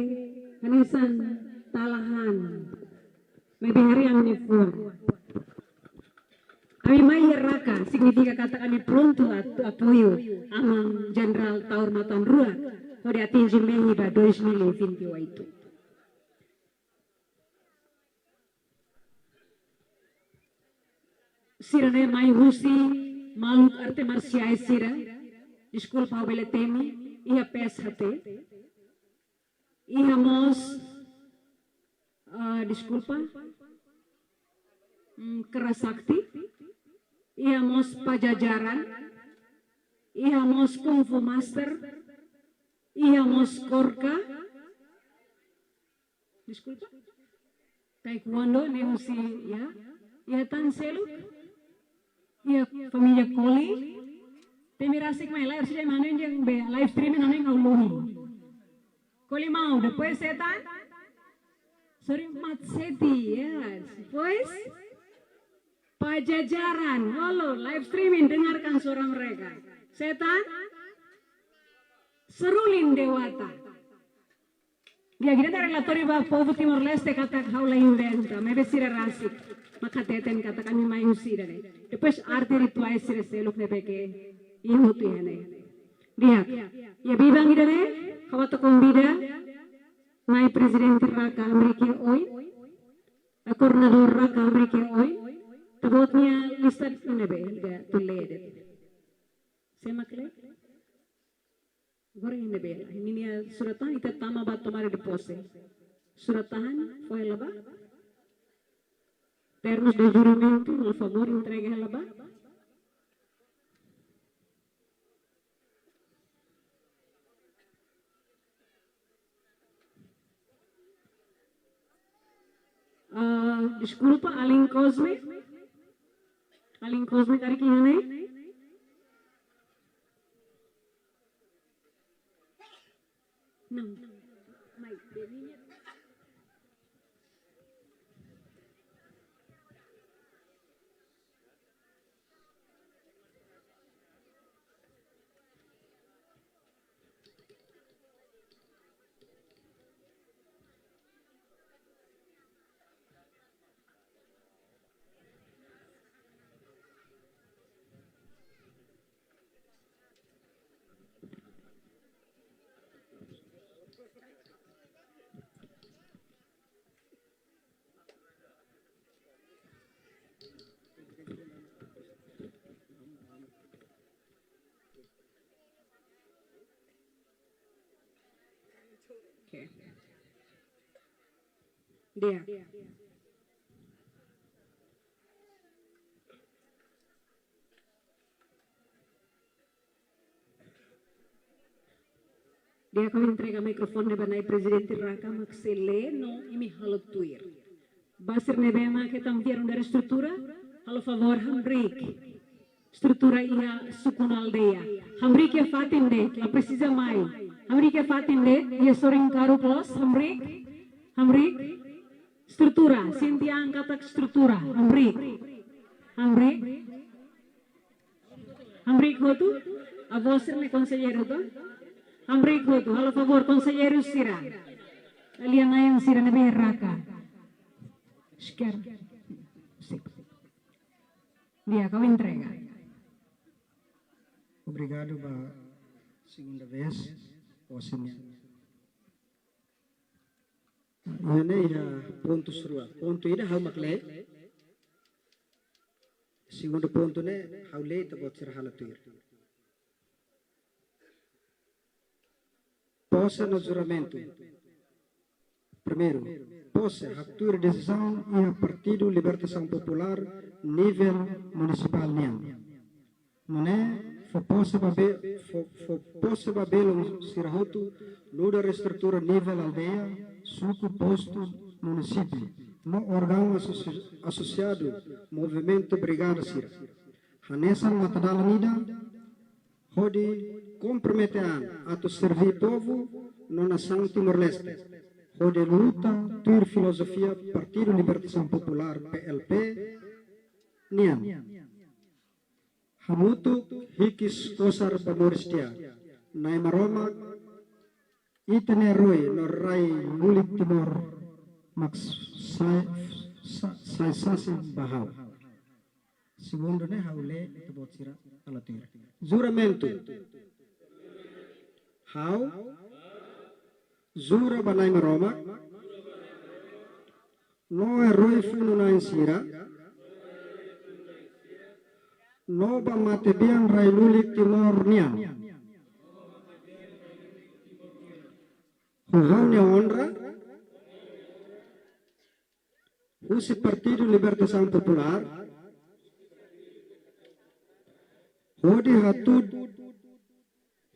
hanesan talahan. Maibé haree ami-nia fuuk. Ami mai iha Raka, signifika katak ami prontu atu apoiu Aman Jenerál Taur Matan Ruak hodi atinje mehi ba dois mil e vinte e oito. Sira-ne'e mai husi maluk arte marsiais sira. Deskulpa, ha'u bele temi, iha P S H T. Iha mós, ah, deskulpa, hmm, Kera Sakti. Iha mós Pajajaran. Iha mós Kung Fu Master. Iha mós Korka. Deskulpa. Taekwondo ne'e husi, ya. Iha tan seluk. Iha família Koli. Temi rasik mai live, sida manoin dia be live streaming, hanoin ha'u lohi. Koli mau, depois Setan. Sorry, Mat Seti, yes. Depois Pajajaran, halo live streaming, dengarkan suara mereka. Setan, Serulin Dewata. Di'ak, ida-ne'e relatóriu ba povu Timor-Leste katak ha'u la inventa, maibé sira rasik mak hateten katak ami mai husi ida-ne'e. Depois arte rituais sira seluk ne'ebé ke iha hotu iha ne'e. Di'ak, iha biban ida-ne'e, ha'u atu konvida mai prezidente Raka hamriik iha oin, koordenadór Raka hamriik iha oin, ita-boot nia lista ne'ebé ida atu lee de'it. Sé mak lee? Agora iha ne'ebé? Ninia surat-tahan ita tama ba tomada de posse. Surat-tahan, fó hela ba. Termos de juramentu, por favór, entrega hela ba. Ah, deskulpa, alin Cosme. Alin Cosme, karik iha ne'e? Não. Mai, Benini. Oke. Di'ak. Di'ak, ha'u entrega mikrofone ba Na'i Prezidente Raka mak sei lee no imi halo tuir. Ba sira ne'ebé mak hetan vieram dari estrutura, halo favór hamriik estrutura iha suku no aldeia. Hamriik iha fatin de'it, la presiza mai. Hamriik iha fatin de'it, iha sorin karuk loos, hamriik, hamriik. Estrutura, sente an katak estrutura, hamriik. Hamriik. Hamriik hotu, avó sira ne'e konselleiru to? Hamriik hotu, halo favór konselleiru sira. Alianaian sira ne'ebé Raka. Sekian. Sip. Di'ak, ha'u entrega. Obrigadu ba segunda vez, ó sini. Iha ne'e iha pontus rua. Pontu ida ha'u mak lee. Segundu pontu ne'e ha'u lee, ita-boot sira halo tuir. Pose no juramentu. Primeiru, pose, hatuur desizaun iha Partidu Libertasaun Populár nivel munisipál nian. Nune'e, fó pose ba be-, fó, fó pose ba belun sira hotu, nu'udar estrutura nivel aldeia, suku, postu, munisípiu, no órgaun asosi-, asosiadu movimentu brigada sira. Hanesan matadalan ida, hodi kompromete an atu serví povu no nasaun Timor-Leste, hodi luta tuir filozofia Partidu Libertasaun Populár, P L P, nian. Hamutuk hikis kosar ba moris di'ak. Na'i Maromak, ita-nia roi no rai lulik Timor mak sai, sa-, sai sasin ba ha'u. Segundu ne'e ha'u lee, ita-boot sira halo tuir. Juramentu. Ha'u jura ba Na'i Maromak no roi funu-na'in sira, no ba matebian rai lulik Timor nian, ho ha'u-nia onra husi Partidu Libertasaun Populár, hodi hatut,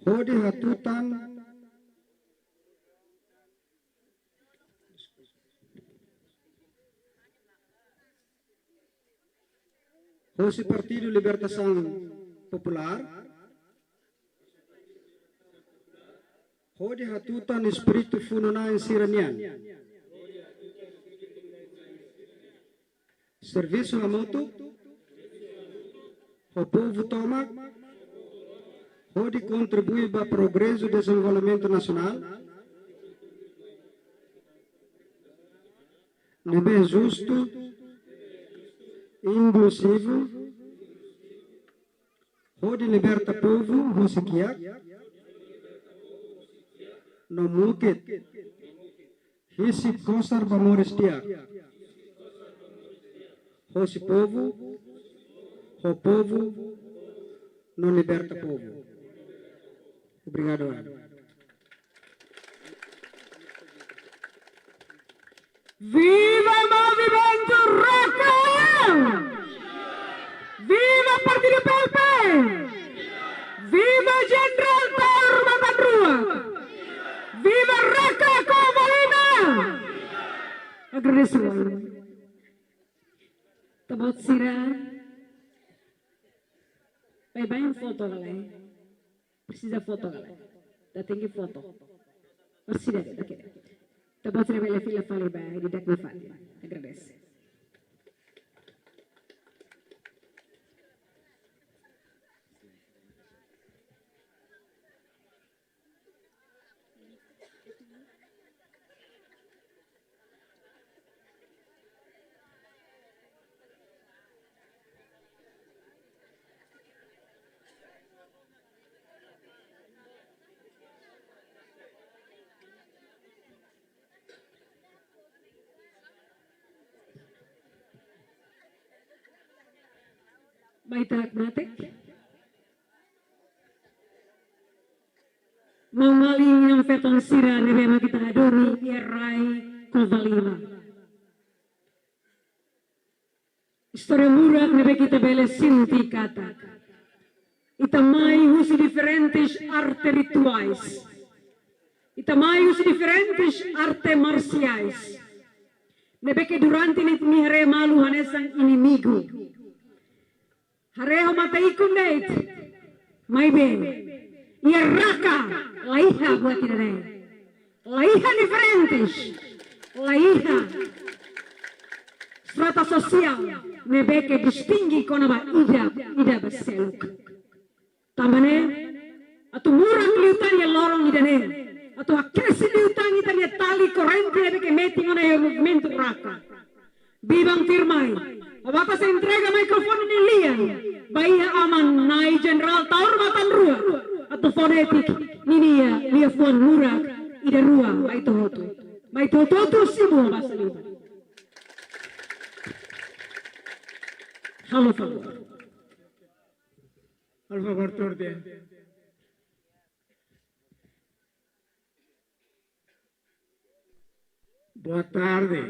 hodi hatutan, husi Partidu Libertasaun Populár, hodi hatutan espíritu funu-na'in sira-nian. Servisu hamutuk ho povu tomak, hodi kontribui ba progresu dezenvolvimentu nasionál ne'ebé justu, inkluzivu, hodi liberta povu husi kiak no mukit, hisi kosar ba moris di'ak husi povu, ho povu, no liberta povu. Obrigadu. Viva Movimentu Raka! Viva Partidu P L P! Viva Jenerál Taur Matan Ruak! Viva Raka Covalima! Agradeço. Ita-boot sira baibain foto ka lae? Presiza foto ka lae? Ita tenke foto. Presiza, oke. Ita-boot sira bele fila fali ba, di dak na fali. Agradese. Baita hakmatek. Maun-alin no feton sira ne'ebé mak ita hadomi iha rai Covalima. Istória murak ne'ebé ita bele sente katak ita mai husi diferentes arte rituais. Ita mai husi diferentes arte marsiais ne'ebé ke durante ne'e ita haree malu hanesan inimigu. Haree ho mata ikun de'it, maibé iha Raka la iha buat ida-ne'e. La iha diferentes, la iha strata sosiál ne'ebé ke distinge kona-ba ida, ida ba seluk. Tanba ne'e, atu murak liután iha loron ida-ne'e, atu hakrese liután ita-nia tali korrente ne'ebé ke metin ona iha movimentu Raka. Biban tuirmai, ha'u atu entrega mikrofone nia lian ba iha aman Nai Jenerál Taur Matan Ruak, atu fó de'it ninia liafuan murak ida rua ba ita hotu. Ba ita hotu simu basa liman. Halo favór. Halo favór, tuur tiha. Boa tarde,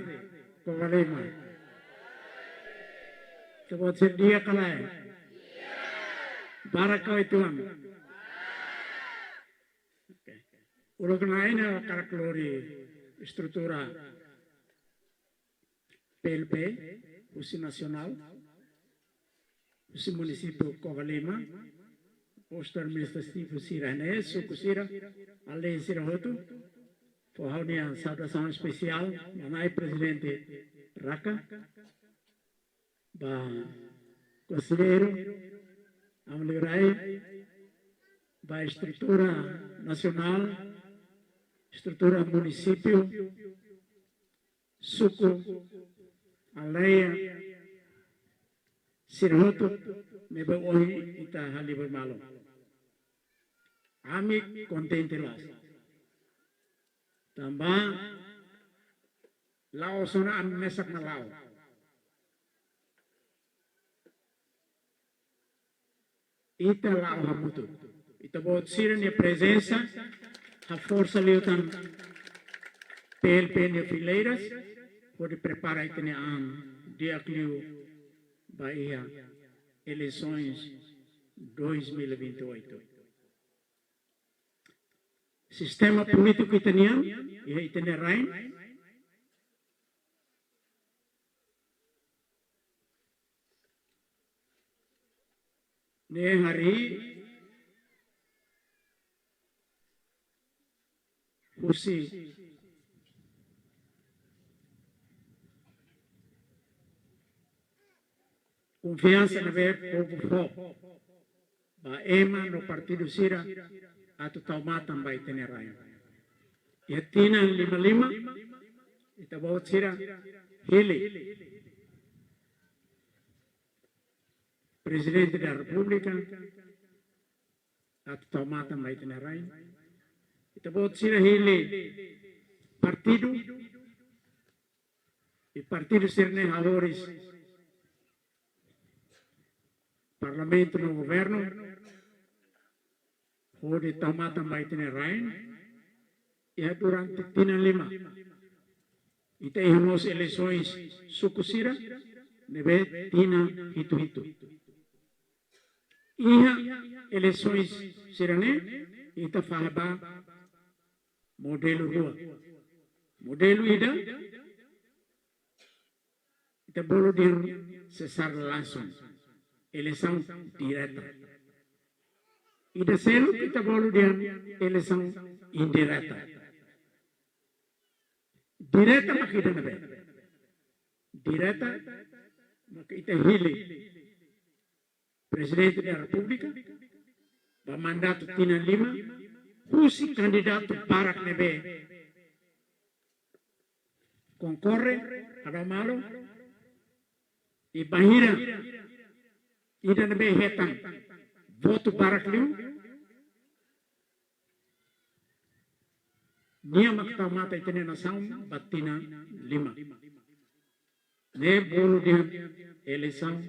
Covalima. Ita-boot sira di'ak ka lae? Barak ka uitoan? Oke. Uluk nanain ha'u hakarak lori estrutura P L P, husi nasionál, husi munisípiu Covalima, postu administrativu sira-ne'e, suku sira, aldeia sira hotu, fó ha'u-nia saudasaun espesiál, ba Nai Prezidente Raka, ba Konselleiru, Amu Liurai, ba estrutura nasionál, estrutura munisípiu, suku, aldeia, sira hotu ne'ebé ohin ita halibur malu. Ami kontente loos. Tanba la'o sona ami mesak mak la'o. Ita la'o hamutuk. Ita-boot sira-nia prezensa haforsa liután P L P nia fileiras, hodi prepara ita-nia an di'ak liu ba iha eleisoens dois mil e vinte e oito. Sistema polítiku ita-nian, iha ita-nia rain, ne'e harii husi konfiansa ne'ebé povu fó ba ema no partidu sira atu tau matan ba ita-nia rain. Iha tinan lima lima, ita-boot sira hili Prezidente da Repúblika atu tau matan ba ita-nia rain. Ita-boot sira hili partidu, i partidu sira-ne'e hahoris Parlamentu no Governu, hodi tau matan ba ita-nia rain, iha durante tinan lima. Ita iha mós eleisoens suku sira ne'ebé tinan hitu-hitu. Iha eleisoens sira-ne'e, ita fahe ba modelu rua. Modelu ida, ita bolu dehan sesar langsung, eleisaun direta. Ida seluk ita bolu dehan eleisaun indireta. Direta mak ida ne'ebé? Direta mak ita hili Prezidente da Repúblika ba mandatu tinan lima, husi kandidatu barak ne'ebé konkorre, hadau malu, i bainhira ida ne'ebé hetan votu barak liu, nia mak tau matan ita-nia nasaun ba tinan lima. Ne'e bolu dehan eleisaun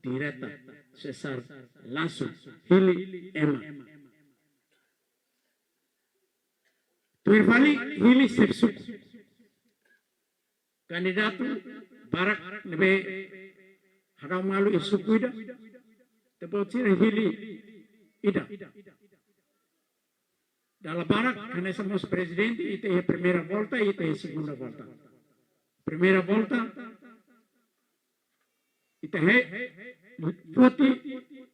direta, sesar langsung, hili ema. Tuir fali hili xefe suku. Kandidatu barak ne'ebé hadau malu iha suku ida, ita-boot sira hili ida. Dala barak, hanesan mós prezidente, ita iha primeira volta, ita iha segunda volta. Primeira volta, ita iha foti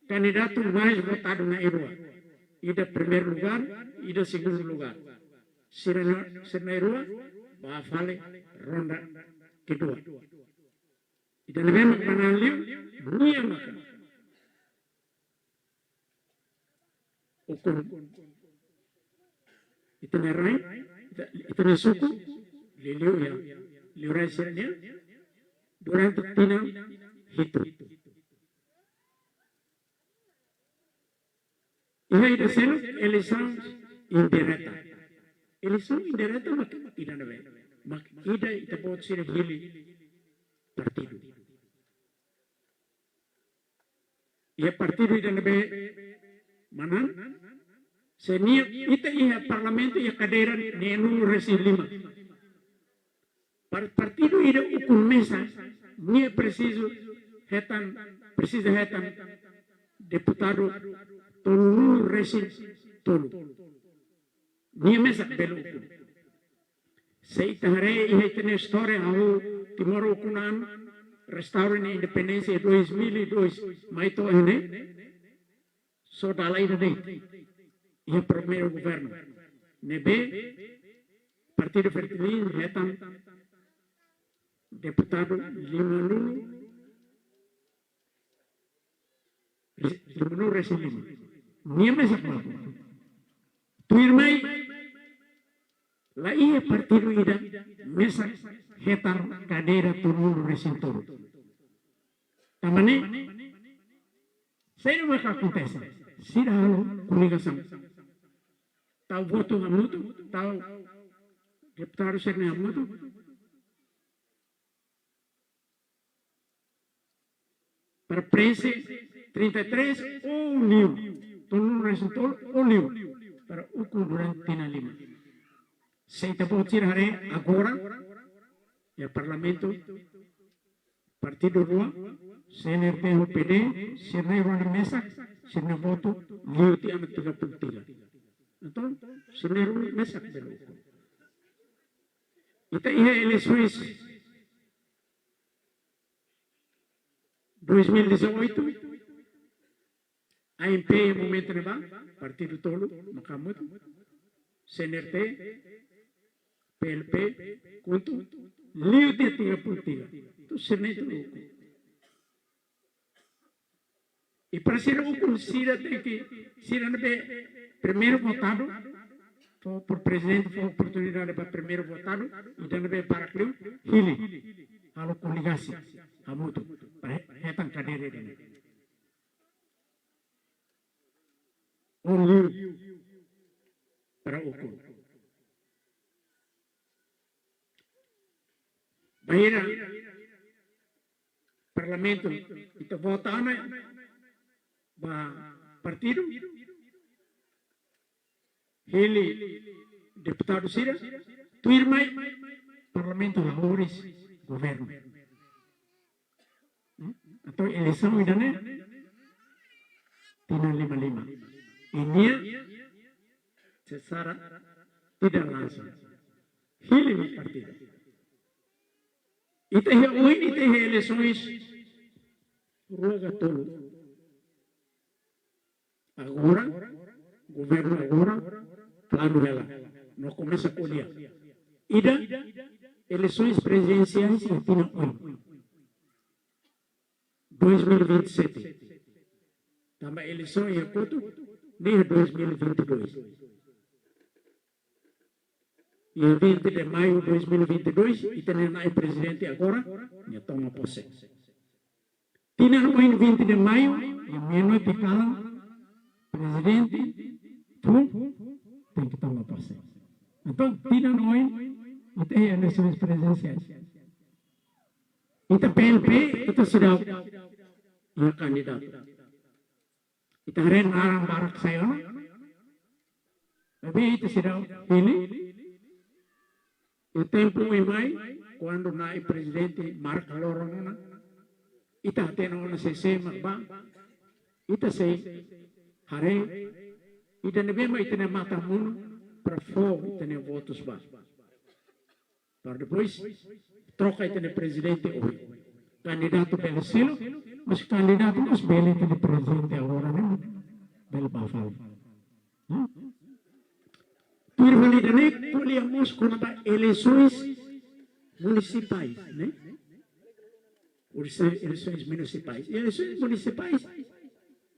kandidatu mais votadu na'in-rua. Ida primeiru lugár, ida segundu lugár. Sira na, sira na'in-rua bá fali ronda kedua. Ida ne'ebé mak manán liu, nia maka ukun ita-nia rai, ita, ita-nia suku, liuliu iha liurai sira-nian, durante tinan hitu. Iha ida seluk, eleisaun indireta. Eleisaun indireta mak ida ne'ebé, mak ida ita-boot sira hili partidu. Iha partidu ida ne'ebé manán, se nia, ita iha parlamentu iha kadeira neenulu-resin-lima. Para partidu ida ukun mesak, nia presiza hetan, presiza hetan deputadu tolunulu-resin-tolu. Nia mesak bele ukun. Se ita haree iha ita-nia istória, hahú Timor ukun an, restaura nia independénsia dois mil e dois, mai to'o iha ne'e, só dala ida de'it iha primeiru governu. Ne'ebé Partidu Fretilin hetan deputadu limanulu, limanulu-resin-lima. Nia mesak mak ukun. Tuirmai, la iha partidu ida mesak hetan kadeira tolunulu-resin-tolu. Tanba ne'e, saida mak akontese? Sira halo koligasaun. Tau votu hamutuk, tau deputadu sira-ne'e hamutuk. Para preenxe trinta e três ou liu, tolunulu-resin-tolu ou liu, para ukun durante tinan lima. Se ita-boot sira haree agora, iha parlamentu, partidu rua, C N R T ho P D, sira na'in-rua ne'e mesak, sira-nia votu liu tiha ona tiga puluh tiga. Entaun, sira na'in-rua mesak bele ukun. Ita iha eleisoens dois mil e dezoito, A M P iha momentu ne'ebá, partidu tolu mak hamutuk, C N R T, P L P, KHUNTO, liu tiha tiga puluh tiga. Entaun sira na'in-rua ukun. I para sira ukun, sira tenke, sira ne'ebé primeiru votadu, fó por prezidente, fó oportunidade ba primeiru votadu, ida ne'ebé barak liu, hili, halo koligasaun hamutuk, para he-, hetan kadeira ida-ne'e. Ou liu para ukun. Bainhira parlamentu, ita vota ona ba partidu, hili deputadu sira, tuirmai parlamentu la moris governu. Hmm? Entaun eleisaun ida-ne'e tinan lima lima. I nia secara tidak langsung hili mak partidu. Ita iha oin, ita iha eleisoens rua ka tolu. Agora, governu agora, planu hela. No komesa ko'alia. Ida, eleisoens prezidensiais iha tinan oin. Dois mil e vinte e sete. Tanba eleisaun iha kotuk, ne'e dois mil e vinte e dois. Iha vinte de maio dois mil e vinte e dois, ita-nia na'in prezidente agora, nia toma pose. Tinan oin vinte de maio, iha meia-noite kalan, prezidente Trump tenke toma pose. Entaun, tinan oin, ita iha eleisoens prezidensiais. Ita P L P, ita seidauk iha kandidatu. Ita haree naran barak sai ona. Maibé ita seidauk hili. Iha tempu oin mai, kuandu na'in prezidente marka loron ona, ita hatene ona sé-sé mak bá, ita sei haree, ida ne'ebé mak ita-nia matan monu, para fó ita-nia votus ba. Para depois troka ita-nia prezidente ohin. Kandidatu bele seluk, mas kandidatu mós bele ita-nia prezidente agora ne'e bele bá fali. Hmm? Tuir fali ida-ne'e, ko'alia mós kona-ba eleisoens munisipais, ne'e? Eleisoens munisipais. Eleisoens munisipais,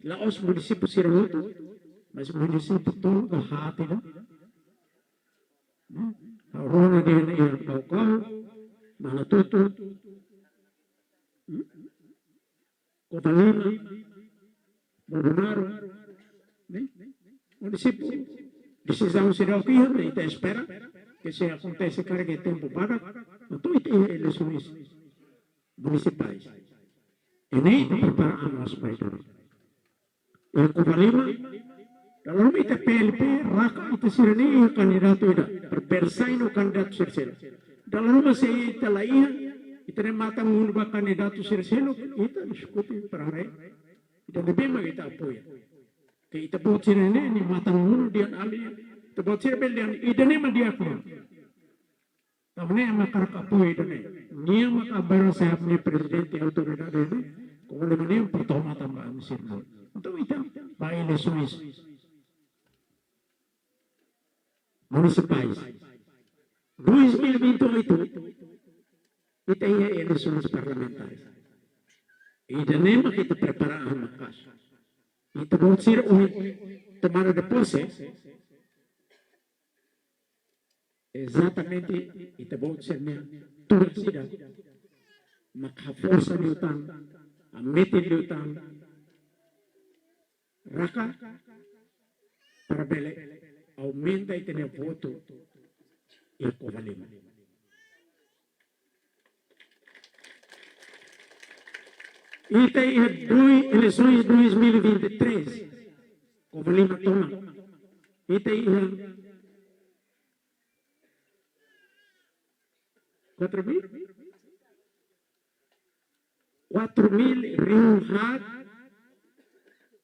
la'ós munisípiu sira hotu, mas munisípiu tolu ka haat ida. Hmm? Rona dehan iha Baucau, Manatuto, hmm? Covalima, Bobonaro, ne'e? Munisípiu, desizaun seidauk iha, ita espera ke sei akontese karik iha tempu badak, entaun ita iha eleisoens munisipais. Ne'e ita prepara an mós ba ida-ne'e. Iha Covalima, dala ruma ita P L P, Raka, ita sira-ne'e iha kandidatu ida, para bersai no kandidatu sira seluk. Dala ruma se ita la iha, ita-nia matan-unu ba kandidatu sira seluk, ita diskute para haree ida-ne'ebé mak ita apoia. Ke ita-boot sira-ne'e, nia matan-unu dehan ami, ita-boot sira bele dehan ida-ne'e mak di'ak liu. Tanba ne'e ami hakarak apoia ida-ne'e. Nia mak agora sai ami-nia prezidente autoridade ne'e, Covalima nian portoma tanba ami sira-nia. Entaun ita bá eleisoens munisipais. Dois mil e vinte e oito, ita iha eleisoens parlamentares. Ida-ne'e mak ita prepara an maka'as. Ita-boot sira ohin tomada de pose, ezatamente ita-boot sira-nia torcida mak haforsa liután, hametin liután Raka para bele aumenta ita-nia votu iha Covalima. Ita iha dois, eleisoens dois mil e vinte e três, Covalima toman. Ita iha quatro mil? Quatro mil rihun haat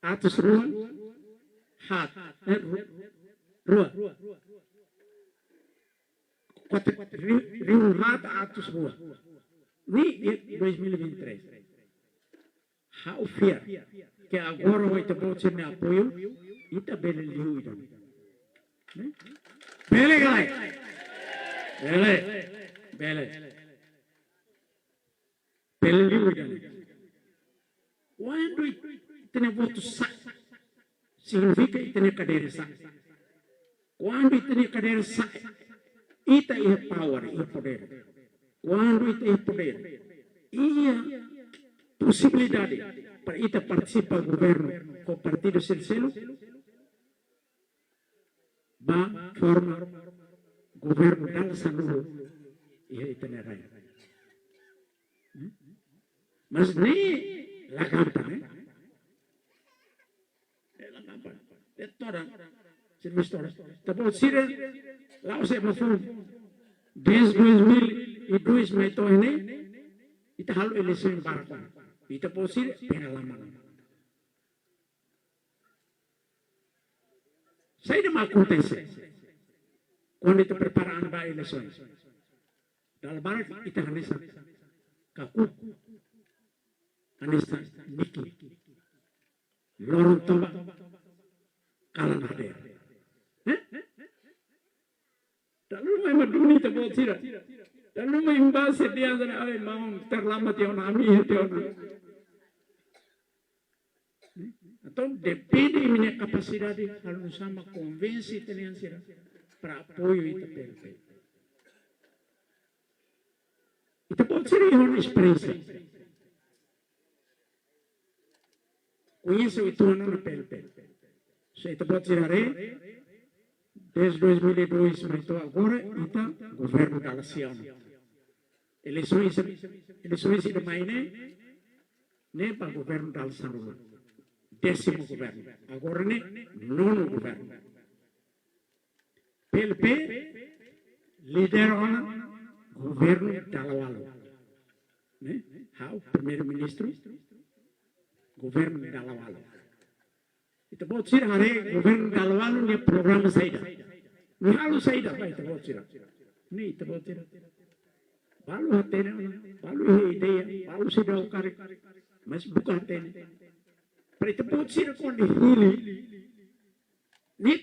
atus rua haat. Eh, ru-, rua. Quatro, ri-, rihun haat atus rua. Ne'e dois mil e vinte e três. Ha'u fiar ke agora ho ita-boot sira-nia apoiu, ita bele liu ida-ne'e. Ne'e? Bele ka lae? Bele. Bele. Bele liu ida-ne'e. Kuandu ita-nia votu sa'e, signifika ita-nia kadeira sa'e. Kuandu ita-nia kadeira sa'e, ita iha power, iha podér. Kuandu ita iha podér, iha posibilidade para ita partisipa governu ho partidu sira seluk, bá forma governu dala sanulu iha ita-nia rain. Hmm? Mas ne'e la gampang, eh? Ne'e la gampang. Ne'e todan, servisu todan. Ita-boot sira, la'ós ema foun. Desde dois mil e dois mai to'o ne'e, ita halo eleisaun barak ona. Ita-boot sira pengalaman. Saida mak akontese kuandu ita prepara an ba eleisoens? Dala barak ita hanesan kakuuk, hanesan niki. Loron toba, kalan hadeer. Eh? Dala ruma ema duni ita-boot sira. Dala ruma ema bá sira dehan, ai, maun, terlambat tiha ona, ami iha tiha ona. Entaun depende imi-nia kapasidade, halo nu'usá mak konvense ita-nia an sira para apoiu ita P L P. Ita-boot sira iha ona esperiénsia. Koñese uitoan ona P L P. Se ita-boot sira haree, desde dois mil e dois mai to'o agora, ita governu dala sia ona. Eleisoens, eleisoens ida mai ne'e, ne'e ba governu dala sanulu. Désimu governu. Agora ne'e nonu governu. P L P lidera ona governu dala ualu. Ne'e? Ha'u primeiru-ministru, governu dala ualu. Ita-boot sira haree governu dala ualu nia programa saida. Nia halo saida ba ita-boot sira? Ne'e ita-boot sira. Balu hatene, balu iha ideia, balu seidauk karik, mas buka hatene. Para ita-boot sira kuandu hili, ne'e,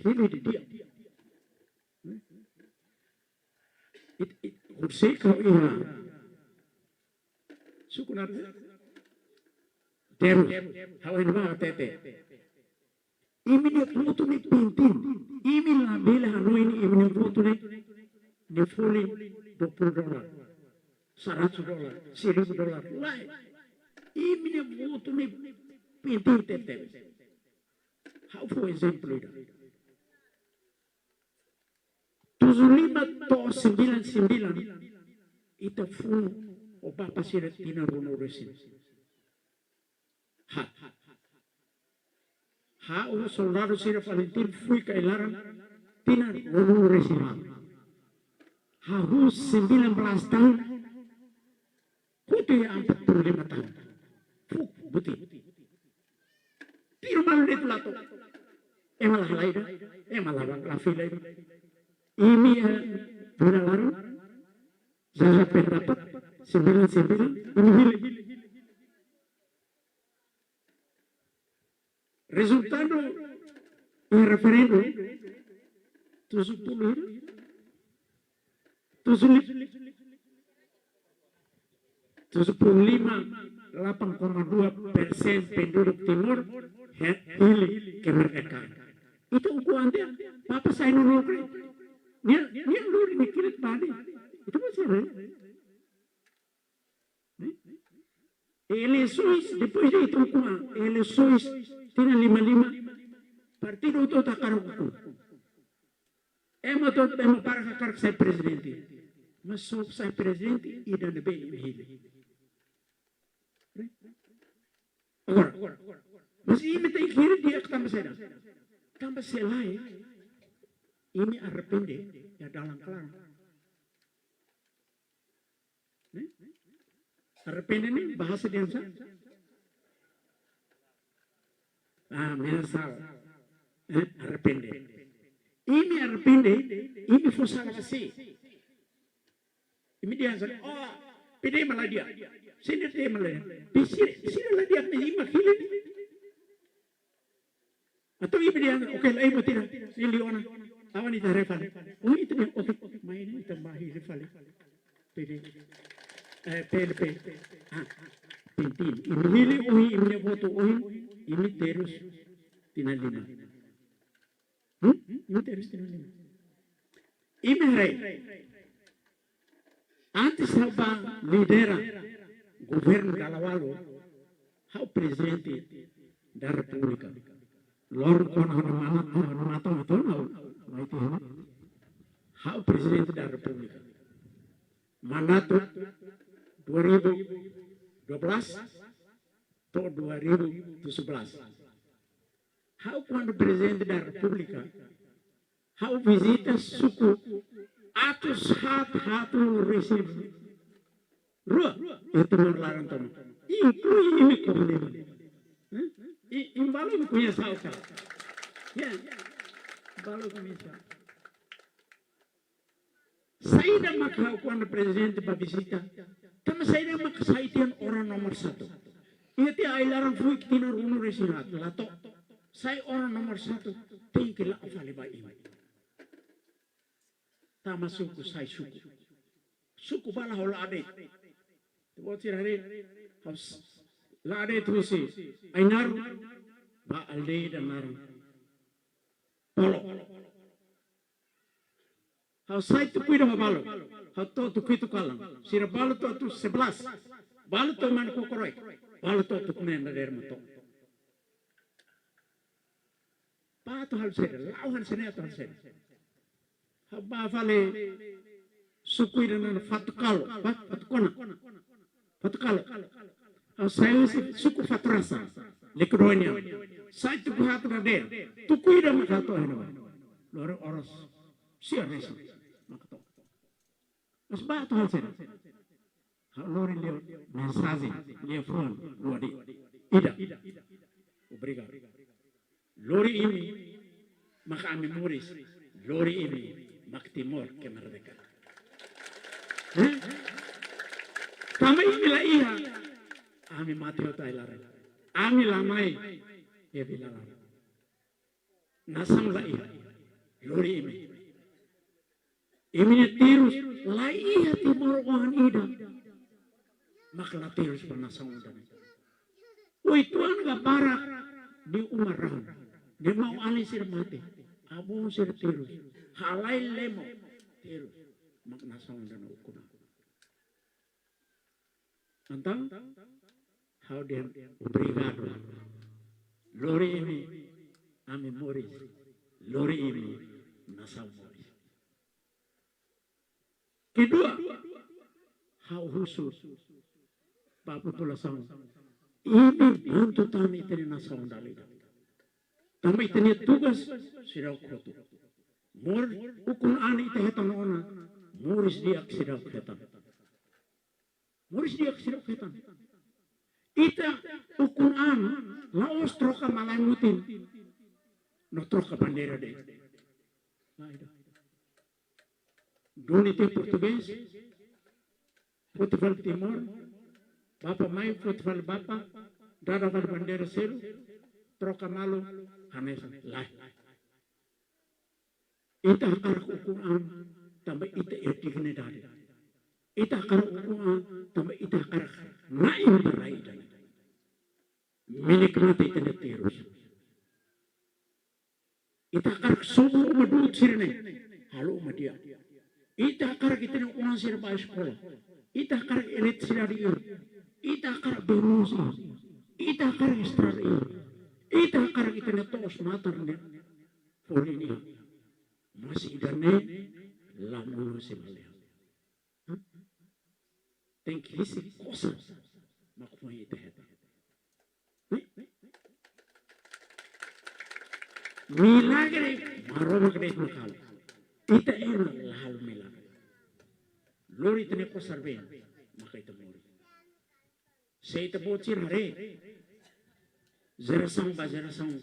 hili didi'ak. It, it, horiseik ha'u iha suku Napu. Terus, ha'u iha ne'ebá hatete. Imi-nia votu ne'e penting. Imi labele hanoin imi-nia votu ne'e, ne'e folin dua puluh dolar, seratus dolar, seribu dolar. Lae. Imi-nia votu ne'e penting tebetebes. Ha'u fó ezemplu ida. Tujuh lima to'o sembilan sembilan, ita funu ho bapa sira tinan ruanulu-resin. Ha. Ha'u ho soldadu sira Valentin fui ka ai-laran tinan ruanulu-resin-haat. Hahú sembilan belas tahun, hotu iha empat puluh lima tahun. Fuk, buti. Tiru malu de'it la to'o. Ema la halai ida, ema la, la fila ida. Imi, eh, bira laran, jaga pendapat, sembilan sembilan, imi hili. Rezultadu iha referendu, tujuh puluh, tujuh li-, tujuh puluh lima, delapan koma dua persen penduduk Timor he-, hili kemerdekaan. Ita ukun ante, papa sai no lukre. Nia, nia lori ni kilit bani. Ita masih ada. Eleisoens, depois de ita ukun, eleisoens tinan lima lima, partidu hotu hakarak ukun. Ema hotu, ema barak hakarak sai prezidente. Mas só sai prezidente ida ne'ebé imi hili. Agora, mas imi tenke hili di'ak tanba saida? Tanba se lae, imi arrepende iha dalan klaran. Ne'e? Arrepende ne'e bahasa dehan sá? Ah, menyesal. Eh, arrepende. Imi arrepende, imi fó sala ba sé? Imi dehan sá, oh, P D mak la di'ak. Sira dehan mak la di'ak. Sira, sira la di'ak, imi mak hili. Entaun imi dehan, oke, lae, imi tira, imi liu ona. Aban ita haree fali. Oh, ita dehan, oke, mai ne'e ita mai haree fali. P D, eh, P L P. Ah, penting. Imi hili ohin, imi-nia votu ohin, imi terus tinan lima. Hmm? Imi terus tinan lima. Imi haree. Antes ha'u bá lidera governu dala ualu, ha'u Prezidente da Repúblika. Loron kuandu ha'u-nia mana, ha'u-nia matan atu ha'u, ha'u itu ha'u. Ha'u Prezidente da Repúblika. Mandatu dua ribu dua belas to'o dua ribu tujuh belas. Ha'u kuandu Prezidente da Repúblika, ha'u vizita suku atus haat haatnulu-resin-rua iha Timor laran tomak. Inklui imi komunidade. Hah? I, imi balu koñese ha'u ka? Ya, balu koñese ha'u. Saida mak ha'u kuandu Prezidente bá vizita? Tanba saida mak sai tiha ona orang nomor satu? Iha tiha ai-laran fuik tinan ruanulu-resin-haat, la to'o. Sai orang nomor satu, tenke la'o fali ba imi. Tama suku, sai suku. Suku bá la ho la de'it. Ita-boot sira haree, ha'u s-, la de'it husi Ainaro, bá aldeia ida naran Polo. Ha'u sai tuku ida mak balu. Ha'u to'o tuku hitu kalan. Sira balu to'o tuku sebelas. Balu to'o manu kokorói. Balu to'o tuku neen dadeer mak to'o. Bá atu halo saida, la'o hanesan ne'e atu halo saida. Ha'u bá fali suku ida naran Fatukalo, Fa-, Fatukona. Fatukalo. Ha'u sai husi suku Faturasa, Lekudónia. Sai tuku haat dadeer. Tuku ida mak ha'u to'o iha ne'ebá. Lori oras sia resin mak to'o. Mas bá atu halo saida? Ha'u lori liafuan mensajen, liafuan rua de'it. Ida. Obrigadu. Lori imi, maka ami moris, lori imi mak Timor ke merdeka. Hah? Tanba imi la iha, ami mate hotu ai-laran. Ami la mai, ya bila la. Nasaun la iha, lori imi. Imi-nia terus la iha Timoroan ida mak la terus ba nasaun ida-ne'e. Oituan ka barak nia uma rahun, nia maun-alin sira mate, avó sira terus, halai lemo terus, mak nasaun ida-ne'e ukun an. Entaun, ha'u dehan obrigadu. Lori imi, ami moris. Lori imi, nasaun moris. Kedua, ha'u husu ba populasaun, imi bantu tan ita-nia nasaun dala ida. Tanba ita-nia tugas seidauk hotu. Moris ukun an ita hetan ona, moris di'ak seidauk hetan. Moris di'ak seidauk hetan. Ita ukun an la'ós troka malae-mutin no troka bandeira de'it. Lae, ida. Duni tiha portugés, foti fali Timor, bapa mai, foti fali bapa, dada fali bandeira seluk, troka malu, hanesan, lae. Ita hakarak ukun an tanba ita iha dignidade. Ita hakarak ukun an tanba ita hakarak na'in ba rai ida-ne'e. Menikmati ita-nia terus. Ita hakarak sobu uma du'ut sira-ne'e, halo uma di'ak. Ita hakarak ita-nia oan sira bá eskola. Ita hakarak eletrisidade iha. Ita hakarak bee-moos iha. Ita hakarak estrada iha. Ita hakarak ita-nia to'os-matar ne'e folin iha. Mas ida-ne'e la monu, se maleha. Hah? Tenke hisi kosar mak foin ita hetan. Hah? Milagre Maromak de'it mak halo. Ita ema la halo milagre. Lori ita-nia kosar-been, maka ita moris. Se ita-boot sira haree, jerasaun ba jerasaun.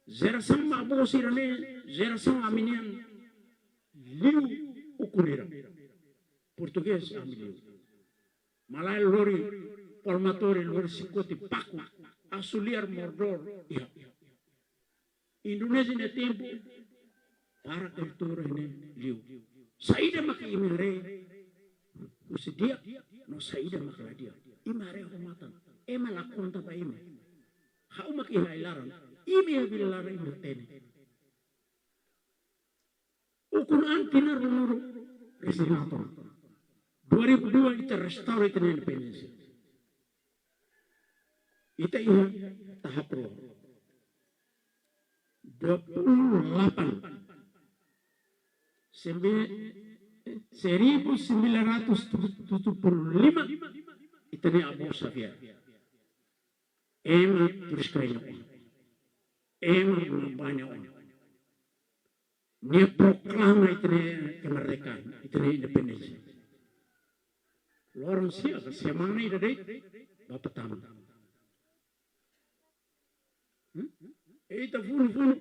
Jerasaun ba avó sira-ne'e, jerasaun ami-nian, liu ukun hira. Portugés ami liu. Malae lori palmatória, lori xikote, paku, asu liar, mordor, iha. Indonézia nia tempu, para kultura ne'e liu. Saida mak imi haree husi di'ak, no saida mak la di'ak. Imi haree ho matan. Ema la konta ba imi. Ha'u mak iha ai-laran. Imi iha vila laran imi hatene. Ukun an tinan ruanulu-resin-haat ona. Dua ribu dua ita restaura ita-nia independénsia. Ita iha tahap rua. Dua puluh delapan. Sembi-, seribu sembilan ratus tujuh puluh lima, ita-nia avó Xavier. Ema turis keren. Ema mambaña ona. Nia proklama ita-nia kemerdekaan, ita-nia independénsia. Loron sia, semana ida de'it, bapa tama. Hmm? Ita funu-funu.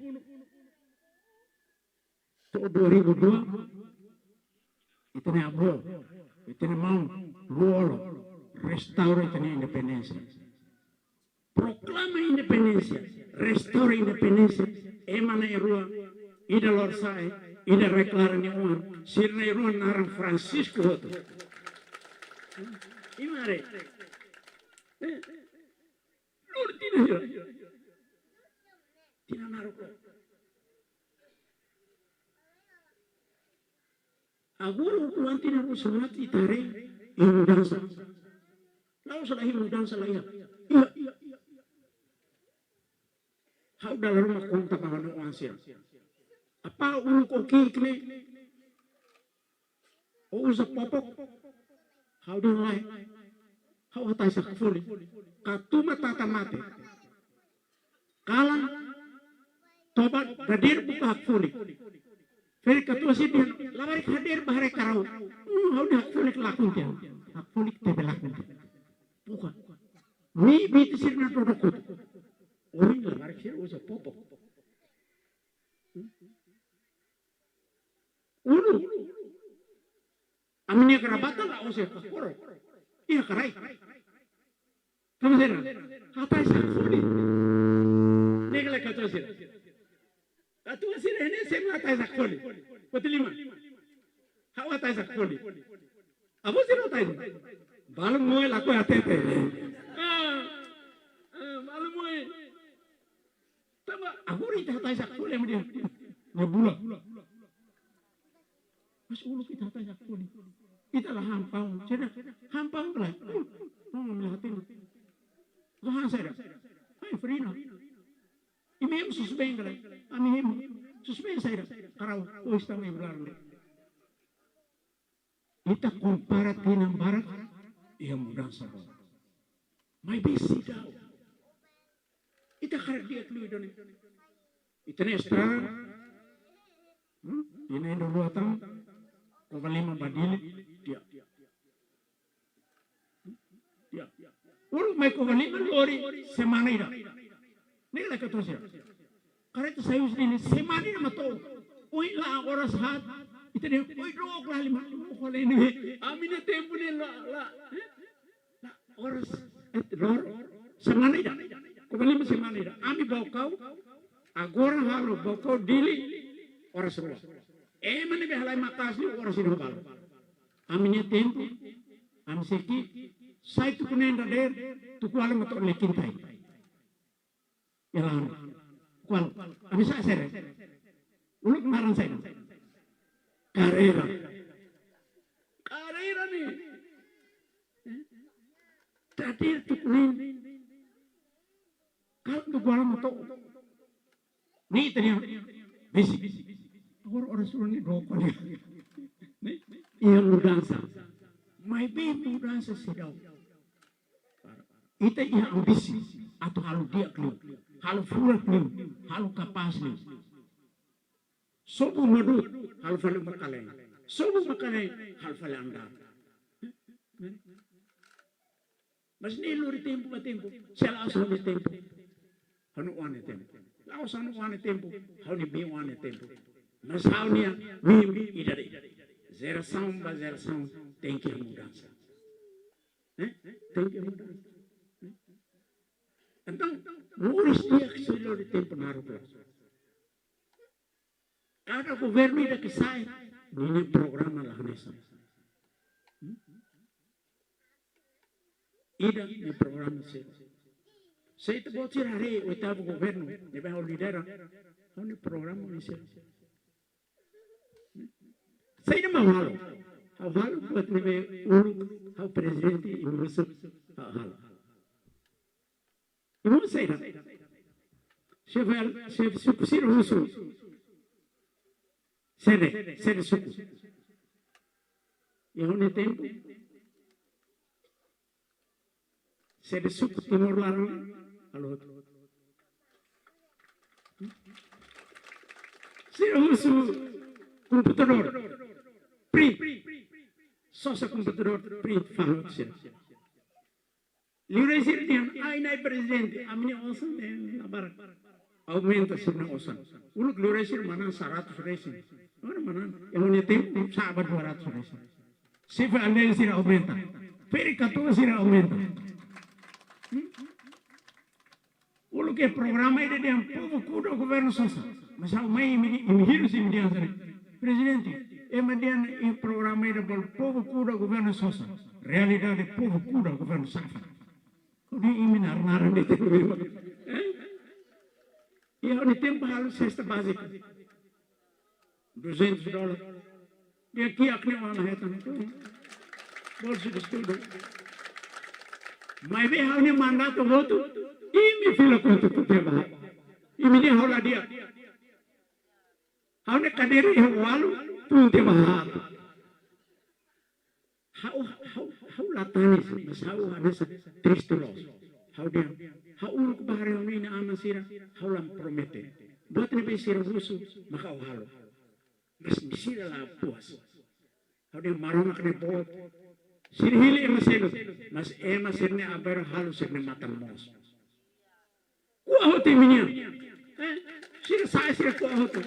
To'o dua ribu dua, ita-nia avó, ita-nia maun, Lú-Olo, restaura ita-nia independénsia. Proklama independénsia, restaura independénsia, ema na'in-rua, ida lorosa'e, ida deklara nia oan, sira na'in-rua naran Francisco hotu. Imi haree. Eh, lori tinan hira. Tinan naruk. Agora ukun an tinan ruanulu-resin-haat ita haree iha mudansa. La'ós la iha mudansa, la iha. Iha. Ha'u dala ruma konta ba ha'u-nia oan sira. Apá, uluk ó ki'ik ne'e, ó uza popok? Ha'u dehan lae. Ha'u hatais hakfolik. Katuas matan mate. Kalan, toba, dadeer buka hakfolik. Ferik-katuas sira dehan, labarik hadeer bá haree karau. Hmm, ha'u dehan hakfolik lakon tiha. Hakfolik tebe lakon tiha. Buka. Ne'ebé sira-nia dodok hotu. Ohin labarik sira uza popok. Uluk, ami-nia gravata la'ós iha kakorok, iha karaik. Tanba sira, hatais hakfoli. Ne'e ka lae katuas sira? Katuas sira ne'e sempre hatais hakfoli. Foti liman. Ha'u hatais hakfoli. Avó sira hatais. Balu moe lakohi hatete. Ah, ah, balu moe. Tanba agora ita hatais hakfoli ami dehan. Ne'e bula. Mas uluk ita hatais hakfoli. Ita la hampaun. Sira hampaun ka lae. Hmm, no, no, no, hatene. Lohan saida? Ai, Frina. Imi hemu susubeen ka lae? Ami hemu susubeen saida? Karau, o esta me bular me. Ita kompara tinan barak iha mudansa boot. Maibé seidauk. Ita hakarak di'ak liu ida-ne'e. Ita-nia estrada. Hmm? Ida-ne'e dulu atan. Kova Lima ba Dili. Di'ak. Di'ak. Uluk mai Kova Lima lori semana ida. Ne'e ka lae katuas sira? Kareta sai husi Dili semana ida mak to'o. Ohin la'o oras haat. Ita dehan, oi, dook la lima. Dook hole ne'e. Ami-nia tempu ne'e la, la. Eh? La oras, eh, loro. Semana ida. Kova Lima semana ida. Ami Baucau. Agora halo Baucau Dili oras rua. Ema ne'ebé halai maka'as liu oras ida ho balu. Ami-nia tempu, ami sei ki'ik, sai tuku neen dadeer, tuku ualu mak to'o Lekintai. Iha la'o ne'e. Tuku ualu. Ami sa'e sere. Uluk naran saida? Karreira. Karreira ne'e. Dadeer tuku neen. Kalan tuku ualu mak to'o. Ne'e ita-nia basic. Agora oras rua ne'e dook hole. Ne'e, iha mudansa. Maibé mudansa seidauk. Ita iha ambisi atu halo di'ak liu, halo furak liu, halo kapás liu. Sobu Maduut, halo fali Makalein. Sobu Makalein, halo fali Andabe. Mas ne'e lori tempu ba tempu, se la'ós ha'u-nia tempu, ha'u-nia oan nia tempu. La'ós ha'u-nia oan nia tempu, ha'u-nia biin-oan nia tempu. Mas ha'u-nia, biin, ida de'it. Jerasaun ba jerasaun tenke mudansa. Eh? Tenke mudansa. Eh? Entaun, moris di'ak sei lori tempu naruk loos. Kada governu ida ke sai, ninia programa la hanesan. Hmm? Ida-ne'e programa seluk. Se ita-boot sira haree oitavu governu ne'ebé ha'u lidera, ha'u-nia programa ne'e seluk. Saida mak ha'u halo? Ha'u halo buat ne'ebé uluk ha'u prezidente i husu ha'u halo. Irmaun sira, xefe, xefe suku sira husu. Sede, sede suku. Iha ha'u-nia tempu, sede suku Timor laran, halo hotu. Sira husu komputadór, print. Sosa komputadór, print, fa'an hotu sira. Liurai sira dehan, ai, nai prezidente, ami-nia osan dehan la barak. Aumenta sira-nia osan. Uluk liurai sira manán seratus resin. Agora manán, iha ha'u-nia tempu, sa'e ba dua ratus resin. Xefe aldeia sira aumenta. Ferik-katuas sira aumenta. Hmm? Uluk iha programa ida dehan povu kuda governu sosa. Mas ha'u mai imi, imi hirus imi dehan sira. Prezidente, ema dehan iha programa ida bolu povu kuda governu sosa. Realidade povu kuda governu safra. Kau dehan imi naran-naran de'it memang. Eh? Iha ha'u-nia tempu halo sesta bázika. Duzentos dólar. Di'ak, kiak ne'e mak la hetan. Bolsa de estudu. Maibé ha'u-nia mandatu hotu, imi fila konta tiha ba ha'u. Imi dehan ha'u la di'ak. Ha'u-nia kadeira iha ualu, tun tiha ba ha'u. Ha'u, ha'u, ha'u la tanis, mas ha'u hanesan triste loos. Ha'u dehan, ha'u uluk bá haree ha'u-nia inan-aman sira, ha'u la promete. Buat ne'ebé sira husu, maka ha'u halo. Mas sira la puas. Ha'u dehan Maromak ne'e boot. Sira hili ema seluk, mas ema sira-ne'e aver halo sira-nia matan moos. Kuak hotu imi-nian. Eh? Sira sa'e, sira ko'a hotu.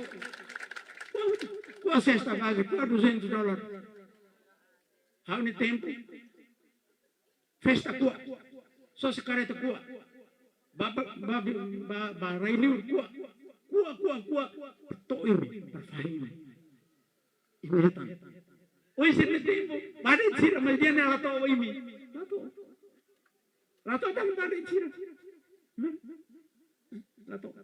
Ko'a hotu. Ko'a sesta bázika, ko'a duzentos dólar. Ha'u-nia tempu. Festa ko'a. Sosa karreta ko'a. Ba, ba, ba, ba, ba rai liur ko'a. Ko'a, ko'a, ko'a. To'o imi, para fahe imi. Imi hetan. Ohin sira-nia tempu, barak sira, mas dehan ne'e la to'o imi. La to'o. La to'o tan barak sira. Hmm? La to'o.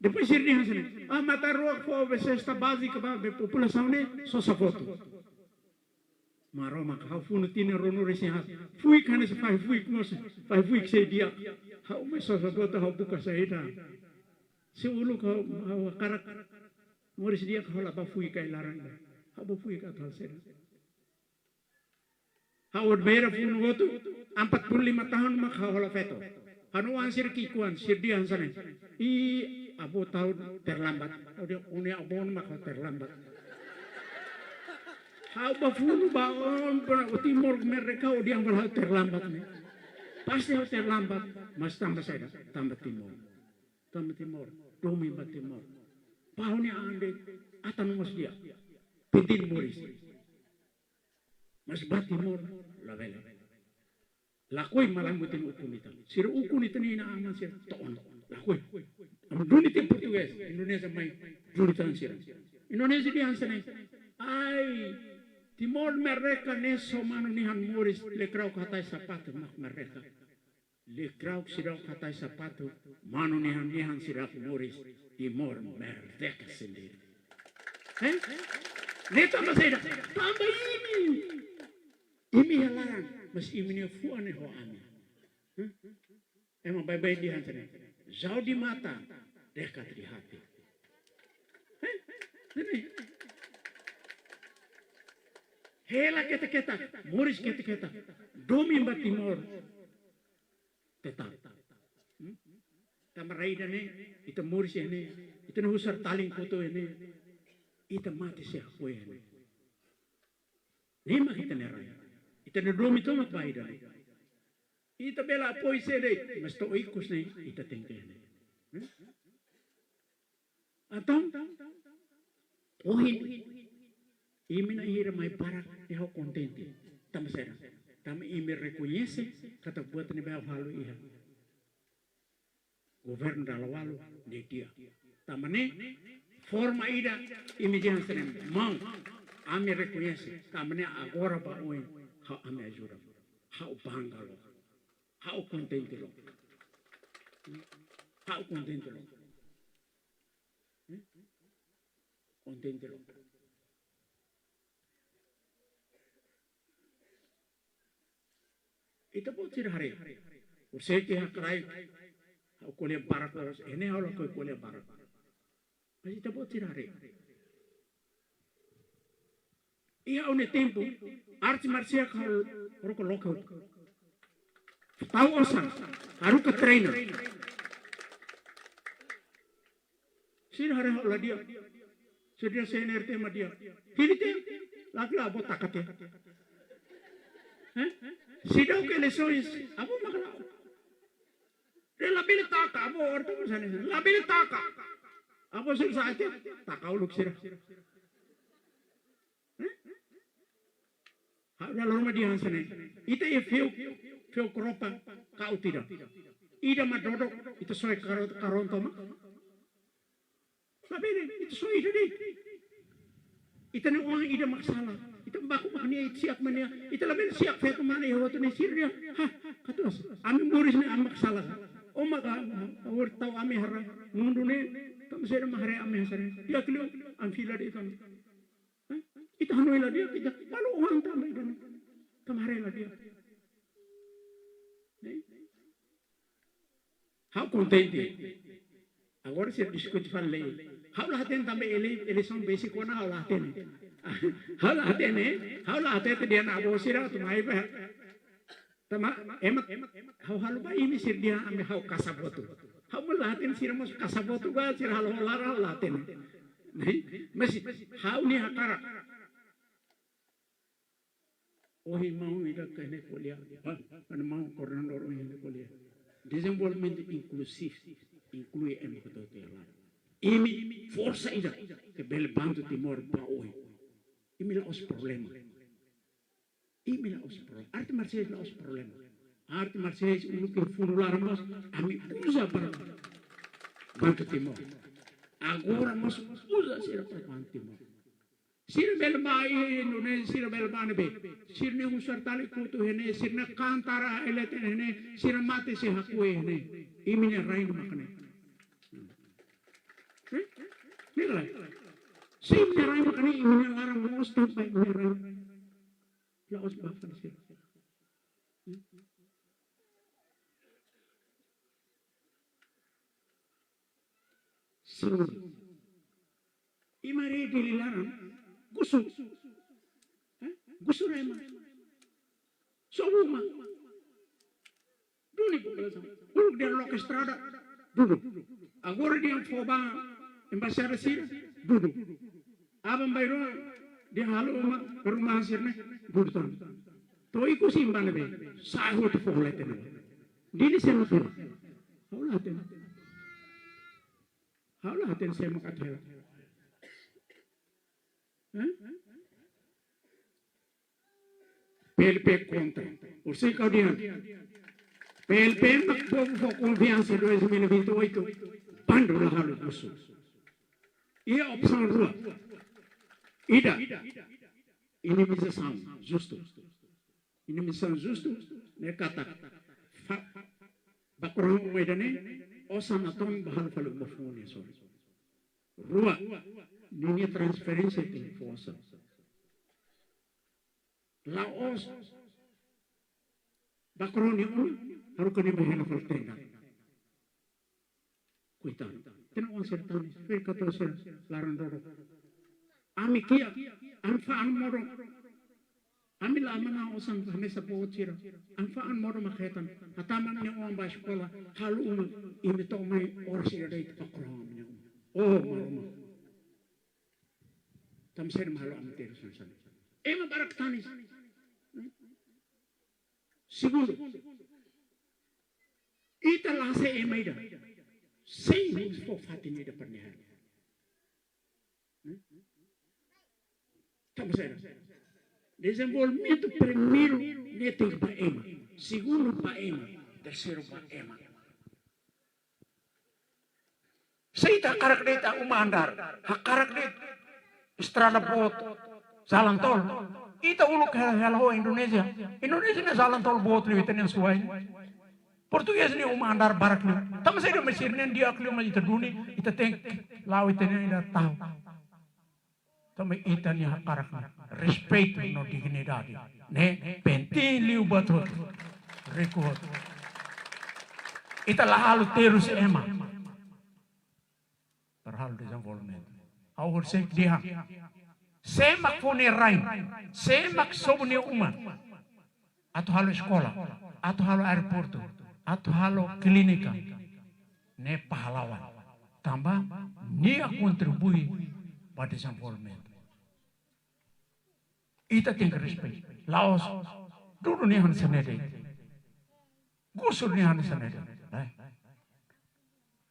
Depois sira dehan hanesan ne'e: Ah, matan rua fó be sesta bázika ba be populasaun ne'e, sosa foto. Maromak, ha'u funu tinan ruanulu-resin-haat. Fuik hanesan fahe fuik mós, fahe fuik sei di'ak. Ha'u mai sosa foto, ha'u buka saida. Se uluk ha'u, ha'u hakarak moris di'ak, ha'u la bá fuik ai-laran ida. Ha'u bá fuik atu halo saida. Ha'u bele funu hotu, empat puluh lima tahun mak ha'u hola feto. Ha'u-nia oan sira ki'ikoan, sira dehan hanesan ne'e: Ih, avó tahu terlambat. Ha'u dehan: Ó-nia avó mak ha'u terlambat. Ha'u bá funu ba oan, ba Timor Merdeka, ó dehan ha'u terlambat ne'e. Pasti ha'u terlambat, mas tanba saida, tanba Timor. Tanba Timor, domin ba Timor. Pau ni ande, atan mós di'ak. Penting moris. Mas ba Timor, labele. Lakohi malam mutin ukun ita. Sira ukun ita-nia inan-aman sira to'o ona. Lakohi. Ami duni tiha Portugés, Indonézia mai duni tan sira. Indonézia dehan hanesan ne'e: Ai, Timor Merdeka ne'e só manu nia han moris, lekirauk hatais sapatu mak merdeka. Lekirauk seidauk hatais sapatu, manu nia han, nia han seidauk moris, Timor Merdeka sendiri. Eh? Ne'e tanba saida? Tanba imi. Imi iha laran, mas imi-nia fuan ne'e ho ami. Hmm? Ema baibain dehan hanesan ne'e: Jauh di mata, dekat di hati. Eh? Ne'e. Hela ketak-ketak, moris ketak-ketak. Domin ba Timor. Tetap. Hmm? Tanba rai ida-ne'e, ita moris iha ne'e, ita-nia husar talin kotu iha ne'e, ita mate sei hakfoin iha ne'e. Ne'e mak ita-nia rai. Ita-nia domin tomak ba ida-ne'e. Ita bele apoiu sé de'it, mas to'o ikus ne'e, ita tenke iha ne'e. Hmm? Entaun, ohin, imi na'in hira mai barak, ha'u kontente. Tanba saida? Tanba imi rekoñese katak buat ne'ebé ha'u halo iha governu dala ualu ne'e di'ak. Tanba ne'e, forma ida, imi dehan hanesan ne'e: Maun, ami rekoñese. Tanba ne'e agora ba oin, ha'u, ami ajuda. Ha'u bangga loos. Ha'u kontente loos. Ha'u kontente loos. Hmm? Kontente loos. Ita-boot sira haree. Horiseik hakarak ha'u ko'alia barak loos, ne'e ha'u lakohi ko'alia barak. Mas ita-boot sira haree. Iha ha'u-nia tempu, arte marsiál ha'u haruka loke hotu. Tau osan, haruka treinu. Sira haree ha'u la di'ak. Sira dehan C N R T mak di'ak. Hili tiha, la'o fila avó taka tiha. Eh? Seidauk eleisoens, avó mak la'o. Dehan labele taka, avó orta hanesan ne'e. Labele taka. Avó sira sa'e tiha, taka uluk sira. Eh? Ha'u dala ruma dehan hanesan ne'e. Ita iha feuk, feuk roupa, ka'u tida. Ida mak dodok, ita soe karau, karau tomak. Labele, ita soe ida de'it. Ita-nia oan ida mak sala. Ita baku mak nia, ita si'ak mak nia. Ita labele si'ak feto mak nia, iha hotu ne'e sira dehan. Ha, katuas. Ami moris ne'e ami mak sala. Ó mak, ah, ah, tau ami iha rai. Mundu ne'e, tanba saida mak haree ami hanesan ne'e? Di'ak liu, ami fila de'it tan. Eh? Ita hanoin la di'ak, ita balu oan tan mai duni. Tanba haree la di'ak. Eh? Ha'u kontente. Agora sira diskute fali lei. Ha'u la hatene tanba ele-, eleisaun besik ona ha'u la hatene. Ha'u la hatene, ha'u la hatene dehan avó sira atu mai ba. Tanba, ema, ha'u halo ba imi sira dehan ami ha'u kasa votu. Ha'u mós la hatene sira mós kasa votu ba, sira halo hola ha'u la hatene. Ne'e? Mas ha'u-nia hakarak. Ohin maun ida ka ne'e ko'alia. Ha, ha'u-nia maun koordenadór ohin ne'e ko'alia. Dezenvolvimentu inkluzivu, inklui ema hotu-hotu iha laran. Imi forsa ida ke bele bantu Timor ba oin. Imi la'ós problema. Imi la'ós problema. Arte marsiais la'ós problema. Arte marsiais uluk ke funu laran mós, ami uza para bantu Timor. Agora mós uza sira para bantu Timor. Sira bele bá iha Indonézia, sira bele bá ne'ebé. Sira-nia husu artali kutu iha ne'e, sira-nia kantara ele te iha ne'e, sira mate sei hakoi iha ne'e. Imi-nia rai mak ne'e. Eh? Ne'e lae. Se imi-nia rai mak ne'e, imi-nia laran mós tanba imi-nia rai. La'ós ba fali sira. Seguru. Imi haree Dili laran, gusur. Eh? Gusur ema. Sobu uma. Duni populasaun. Uluk dehan loke estrada, dudu. Agora dehan fó ba embaixada sira, dudu. Aban-bainrua dehan halo uma, perumahan sira-ne'e, dudu tan. To'o ikus imi bá ne'ebé, sa'e hotu fó leten. Dili sira hotu. Ha'u la hatene. Ha'u la hatene sé mak atu hela. Hah? P L P kontra. Orsida ha'u dehan, P L P mak povu fó konfiansa dois mil e vinte e oito, bandu la halo gusur. Iha opsaun rua. Ida, indemnizasaun justu. Indemnizasaun justu ne'e katak fa-, bakrohon uma ida-ne'e, osan natoon ba halo fali uma foun nia sorin. Rua, ninia transferénsia tenke fó osan. La'ós bakrohon nia oan, haruka nia bá hela fali tenda. Koitadu. Ita-nia oan sira tanis, feto-katorze sira, laran dodok. Ami kiak, ami fa'an modo. Ami la manán osan hanesan boot sira. Ami fa'an modo mak hetan. Hatama ami-nia oan bá eskola, halo uma, imi to'o mai oras ida de'it bakrohon ami-nia uma. Oh, Maromak. Tanba saida mak halo ami terus hanesan ne'e? Ema barak tanis. Segundu, ita la hase'e ema ida. Sei husu fó fatin ida para nia halo. Tanba saida? Dezenvolvimentu primeiru ne'e tenke ba ema. Segundu ba ema. Terseiru ba ema. Se ita hakarak de'it uma andár, hakarak de'it estrada boot, jalan tol. Ita uluk hela, hela ho Indonézia. Indonézia nia jalan tol boot liu ita-nia suai. Portugés nia uma andár barak liu. Tanba saida mak sira-nia di'ak liu mak ita duni, ita tenke la'o ita-nia ida tahu. Tanba ita-nia hakarak ne'e, respeitu no dignidade. Ne'e penting liu buat hotu. Riku hotu. Ita la halo terus ema para halo dezenvolvimentu. Ha'u horiseik dehan. Sé mak fó nia rain, sé mak sobu nia uma atu halo eskola, atu halo aeroportu, atu halo klínika, ne'e pahlawan. Tanba nia kontribui ba dezenvolvimentu. Ita tenke respeitu. La'ós, dudu nia hanesan ne'e de'it. Gusur nia hanesan ne'e de'it. Eh.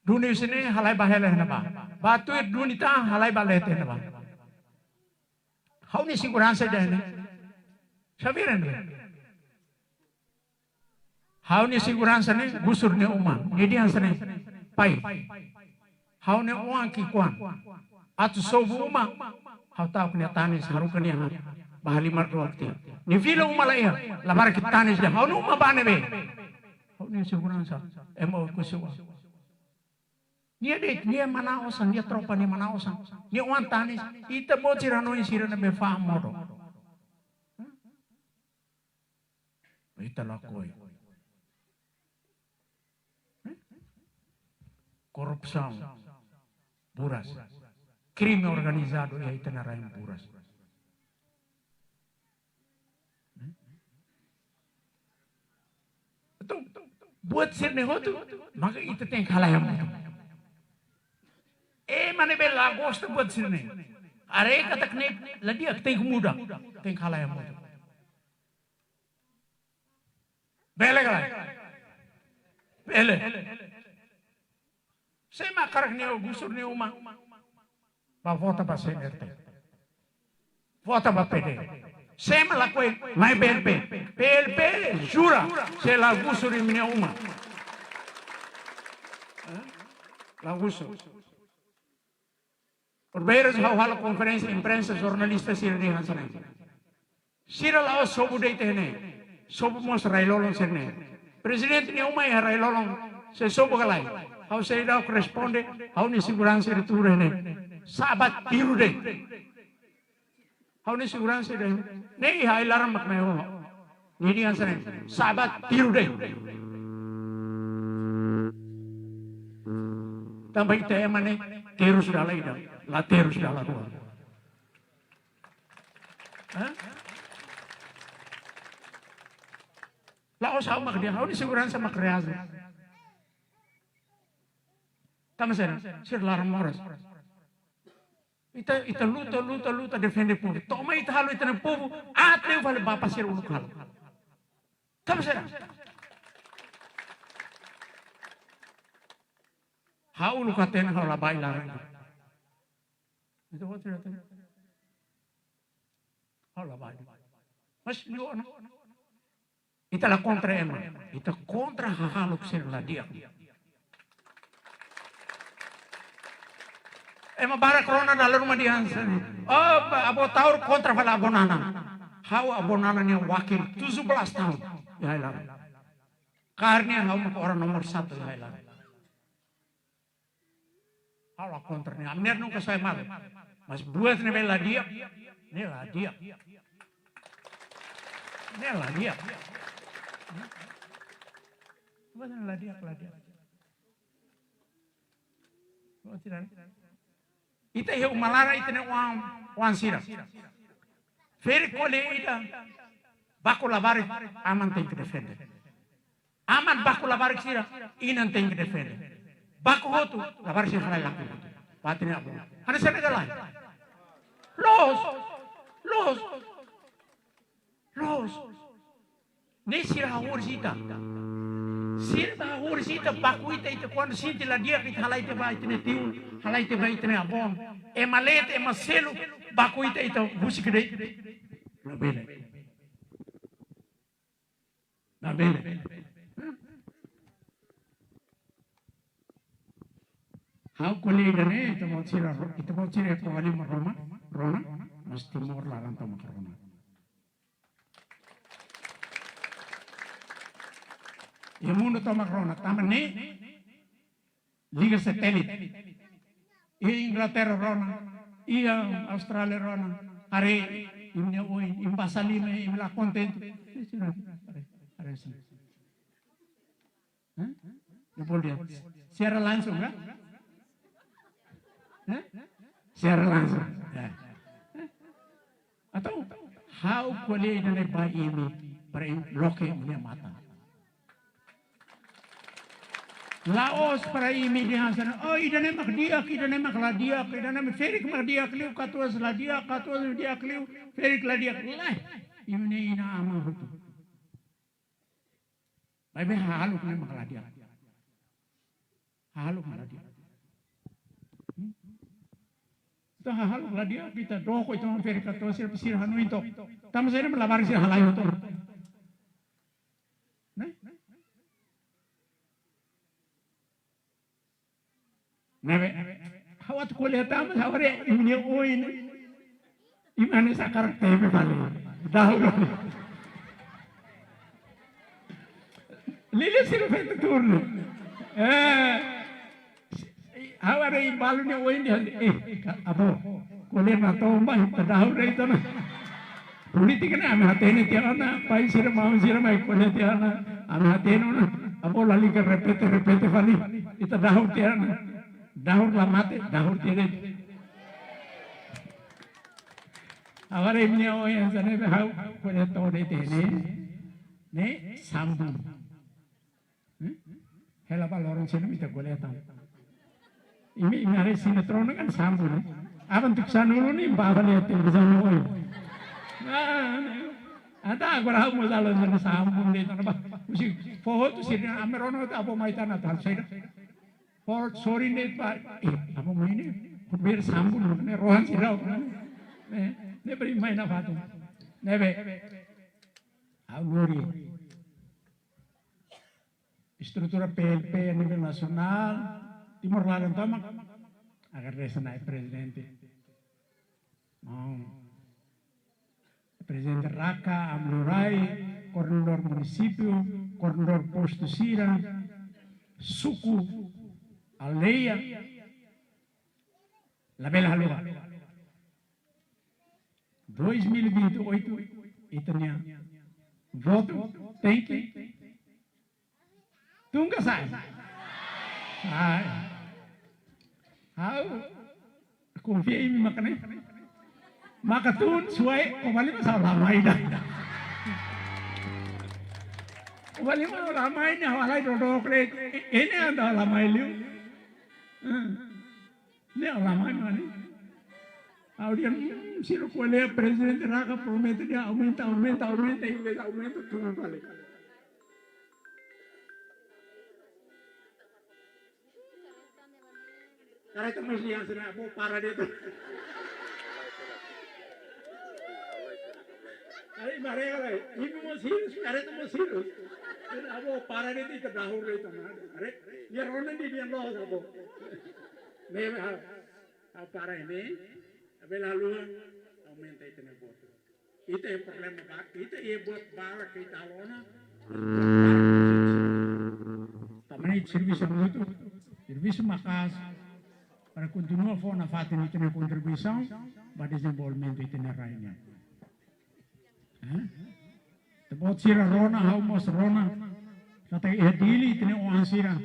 Duni husi ne'e halai bá hela iha ne'ebá. Bá tuir duni tan halai bá leten iha ne'ebá. Ha'u-nia seguransa dehan ne'e. Xavier ne'e. Ha'u-nia seguransa ne'e gusur nia uma. Nia dehan hanesan ne'e. Pai. Ha'u-nia oan ki'ikoan atu sobu uma. Ha'u ta'uk nia tanis haruka nia bá halimar dook tiha. Nia fila uma la iha. Labarik tanis dehan. Ha'u-nia uma bá ne'ebé. Ha'u-nia seguransa. Ema Oekusi oan. Nia de'it, nia manán osan, nia tropa nia manán osan. Nia oan tanis, ita-boot sira hanoin sira ne'ebé fa'an modo. Ita lakohi. Korrupsaun. Buras. Krime organizadu iha ita-nia rain buras. Entaun, buat sira-ne'e hotu, maka ita tenke halai hamutuk. Ema ne'ebé la gosta buat sira-ne'e, haree katak ne'e la di'ak, tenke muda, tenke halai hamutuk. Bele ka lae? Bele. Sé mak hakarak nia gusur nia uma, bá vota ba C N R T. Vota ba P D. Sé mak lakohi mai P L P. P L P jura, sé la gusur imi-nia uma. Hã? La gusur. Primeiru ha'u halo konferénsia imprensa, jornalista sira dehan hanesan ne'e. Sira la'ós sobu de'it iha ne'e. Sobu mós rai-lolon sira-ne'e. Prezidente nia uma iha rai-lolon, sei sobu ka lae. Ha'u seidauk responde, ha'u-nia seguransa sira tuur iha ne'e. Sa'e ba tiru de'it. Ha'u-nia seguransa sira dehan, ne'e iha ai-laran mak mai ho. Nia dehan hanesan ne'e, sa'e ba tiru de'it. Tanba ita ema ne'e terus dala ida, la terus dala rua. Hah? La'ós ha'u mak dehan, ha'u-nia seguransa mak reaji. Tanba sira, sira laran moras. Ita, ita luta, luta, luta, defende povu. To'o mai ita halo ita-nia povu, até fali bapa sira uluk halo. Tanba sira. Ha'u uluk hatene ha'u la bá ai-laran. Ita buat sira hatene. Ha'u la bá. Mas liu ona. Ita la kontra ema, ita kontra hahalok sira la di'ak. Ema barak rona dala ruma dehan hanesan ne'e. Oh, ba-, Avó Taur kontra fali Avó Nana. Ha'u Avó Nana nia wakil tujuh belas tahun. Iha ai-laran. Kaer nia ha'u mak orang nomor satu iha ai-laran. Ha'u la kontra nia, ami-nia nunka sai malu. Mas buat ne'ebé la di'ak, ne'e la di'ak. Ne'e la di'ak. Buat ne'e la di'ak, la di'ak. Buat sira. Ita iha uma laran ita-nia oan, oan sira. Ferik ko'alia ida, baku labarik, aman tenke defende. Aman baku labarik sira, inan tenke defende. Baku hotu, labarik sira halai lakon hotu. Ba ita-nia avó. Hanesan ne'e ka lae? Loos. Loos. Loos. Ne'e sira hahoris ita. Sira hahoris ita, baku ita, ita kuandu sente la di'ak ita halai ita ba ita-nia tiu, halai ita ba ita-nia avó. Ema leet, ema seluk, baku ita, ita husik de'it. La bele. La bele. Ha'u ko'alia ida-ne'e, ita-boot sira ro-, ita-boot sira ko'alia mak rona, rona, mas Timor laran tomak rona. Iha mundu tomak rona, tanba ne'e, liga satélite. Iha Inglaterra rona, iha Austrália rona, haree imi-nia oin, imi basa liman, imi la kontente. Haree, haree hanesan ne'e. Hah? Depois dia. Siaran langsung, kan? Hah? Siaran langsung. Ya. Entaun, ha'u ko'alia ida-ne'e ba imi, para imi loke imi-nia matan. La'ós para imi dehan hanesan ne'e, oh, ida-ne'e mak di'ak, ida-ne'e mak la di'ak, ida-ne'e mak Ferik mak di'ak liu, katuas la di'ak, katuas di'ak liu, Ferik la di'ak. Lae, imi-nia inan-aman hotu. Maibé hahalok ne'e mak la di'ak. Hahalok mak la di'ak. Hmm? Entaun hahalok la di'ak, ita dook, ita mak Ferik katuas sira, sira hanoin took. Tanba sira mak labarik sira halai hotu. Ne'e? Ne'ebé, ha'u atu ko'alia tanba, ha'u haree imi-nia oin. Imi hanesan hakarak tebe fali. Dahur. Liuliu sira feto tuur ne'e. Eh, ha'u haree imi balu nia oin dehan, eh, ka-, avó. Ko'alia mak to'o mai, ita dahur de'it ona. Polítika ne'e ami hatene tiha ona, pai sira maun sira mai ko'alia tiha ona, ami hatene ona, avó lalika repete, repete fali, ita dahur tiha ona. Dahur la mate, dahur tiha de'it. Agora imi-nia oin hanesan ne'e ha'u ko'alia to'o de'it ne'e, ne'e sambung. Hmm? Hela ba loron sira-ne'e ita ko'alia tan. Imi, imi haree sinetron kan sambung, eh? Aban tuku sanulu ne'e bá fali iha televizaun oin. Ah, entaun agora ha'u mós halo sambung de'it ona ba. Husi foho hotu sira ami rona hotu avó mai tan atu halo saida. Sorry ne'e ba, eh, apa mau ini? Hampir sambung, ne'e rohan sira, ne'e, ne'e beri main apa tu? Ne'ebé, ha'u lori estrutura P L P a nivel nasionál, Timor laran tomak, agradese Na'i Prezidente. Maun Prezidente Raka, Amlurai, koordenadór munisípiu, koordenadór postu sira, suku, aldeia, labele haluha. Dois mil e vinte e oito, ita-nia votu tenke tun ka sa'e? Sa'e. Ha'u konfia imi maka ne'e. Maka tun suai, o bali masa lama ida. O bali masa lama ini, ha'u halai dodok le. Ini anda lama liu. Hmm. Ne'e lama ini. Ha'u dehan, hmm, sira ko'alia Prezidente Raka promete dehan aumenta, aumenta, aumenta, inglés aumenta, tun balik. Kareta mós lian sira, abo para de'it. Ai, marega lai. Imi mós hirus, kareta mós hirus. Abo para de'it, ita dahur de'it, ita nada. Are, ya rona di dia lo, abo. Ne'e, ha, ha, para ini. Labele haluha, aumenta ita-nia votu. Ita iha problema ba, ita iha buat barak ke ita halo ona. Tanba ne'e servisu hamutuk, servisu maka'as para kontinua fó nafatin ita-nia kontribuisaun ba dezenvolvimentu ita-nia rai nian. Eh? Ita-boot sira rona, ha'u mós rona. Katak iha Dili ita-nia oan sira,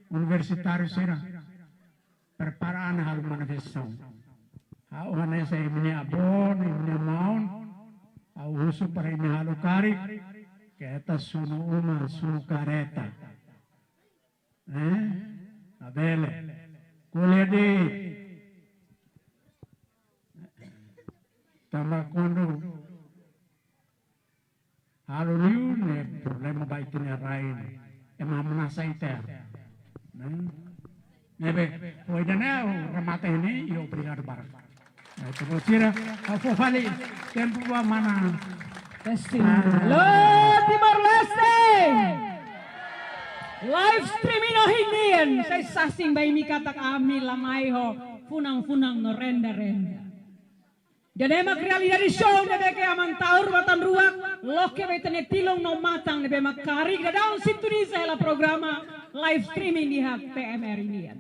universitáriu sira prepara an halo manifestasaun. Ha'u hanesan imi-nia avó, imi-nia maun, ha'u husu para imi halo karik, keta sunu uma, sunu kareta. Eh? Labele. Ko'alia de'it. Tanba kuandu halo liu ne'e problema ba ita-nia rai ne'e. Ema ameasa ita. Ne'e? Ne'ebé, hodi nune'e ha'u remata hela, i obrigadu barak. Ne'e, ita-boot sira, ha'u fó fali tempu ba mana. Testing. Ah. Halo, Timor-Leste. Live streaming no hinian. Sai sasin ba imi katak ami la mai ho funan-funan no renda-renda. Ida-ne'e mak realidade show ne'ebé ke aman Taur Matan Ruak loke ba ita-nia tilun no matan ne'ebé mak karik daudaun sintoniza hela programa live streaming iha P M R nian.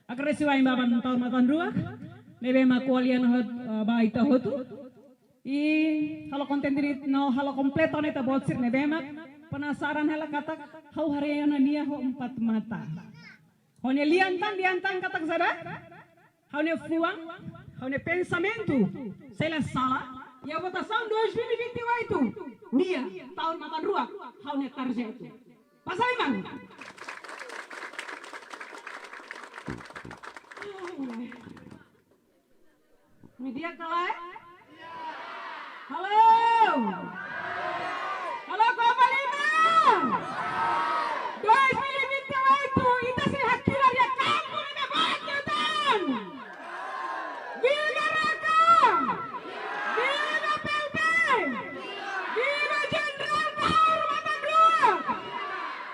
Agradese wa'in ba aman Taur Matan Ruak ne'ebé mak ko'alia hot, eh, ba ita hotu. I halo kontente no halo kompletu ona ita-boot sira ne'ebé mak penasaran hela katak ha'u haree ona nia ho empat mata. Ha'u-nia lian tan, lian tan katak saida? Ha'u-nia fuan, ha'u-nia pensamentu, se la sala, iha votasaun dois mil e vinte e oito, nia, Taur Matan Ruak, ha'u-nia tarjetu. Pasai man. Media kalai? Halo. Halo, Kompas Lima. Dois mil e vinte e oito, ita sei hakilar iha kampu ne'ebé barak liután. Viva Raka! Viva P L P! Viva Jenerál Taur Matan Ruak!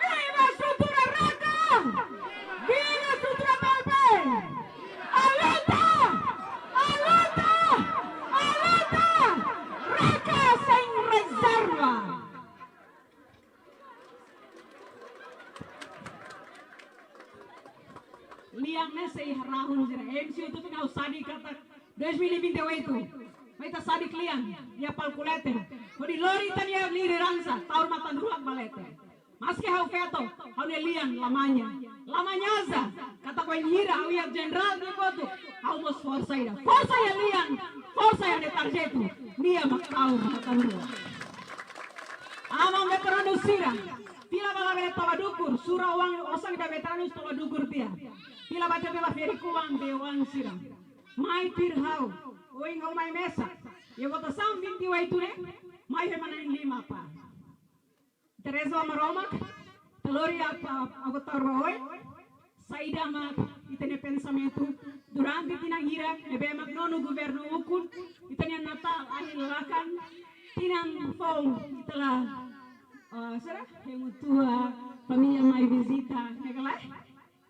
Viva estrutura Raka! Viva estrutura P L P! Aluta! Aluta! Aluta! Raka sem reserva! Lian ne'e sei rahun sira. M C U tu final sadi katak dois mil e vinte e oito. Mai ita sadik lian, iha palku leten. Hodi lori ita-nia lideransa, Taur Matan Ruak ba leten. Maske ha'u feto, ha'u-nia lian la manya. La manya aja, katak bainhira ha'u iha jenerál nia kotuk, ha'u mós forsa ida. Forsa iha lian, forsa iha nia tarjetu, nia mak Taur Matan Ruak. Aman veteranu sira, fila ba labele toba dukur, sura oan osan ida veteranu toba dukur tiha. Fila ba tebe ba feri kuang be oan sira. Mai tuir ha'u, ohin ha'u mai mesak. Iha votasaun vinte e oito ne'e, mai ho ema na'in lima apá. Ita reza ba Maromak, ita lori apá, apá Taur ba oin. Saida mak ita-nia pensamentu durante tinan hirak ne'ebé mak nonu governu ukun, ita-nia Natál ahi lakan, tinan foun ita la, ah, sira, hemu tua, família mai vizita, ne'e ka lae?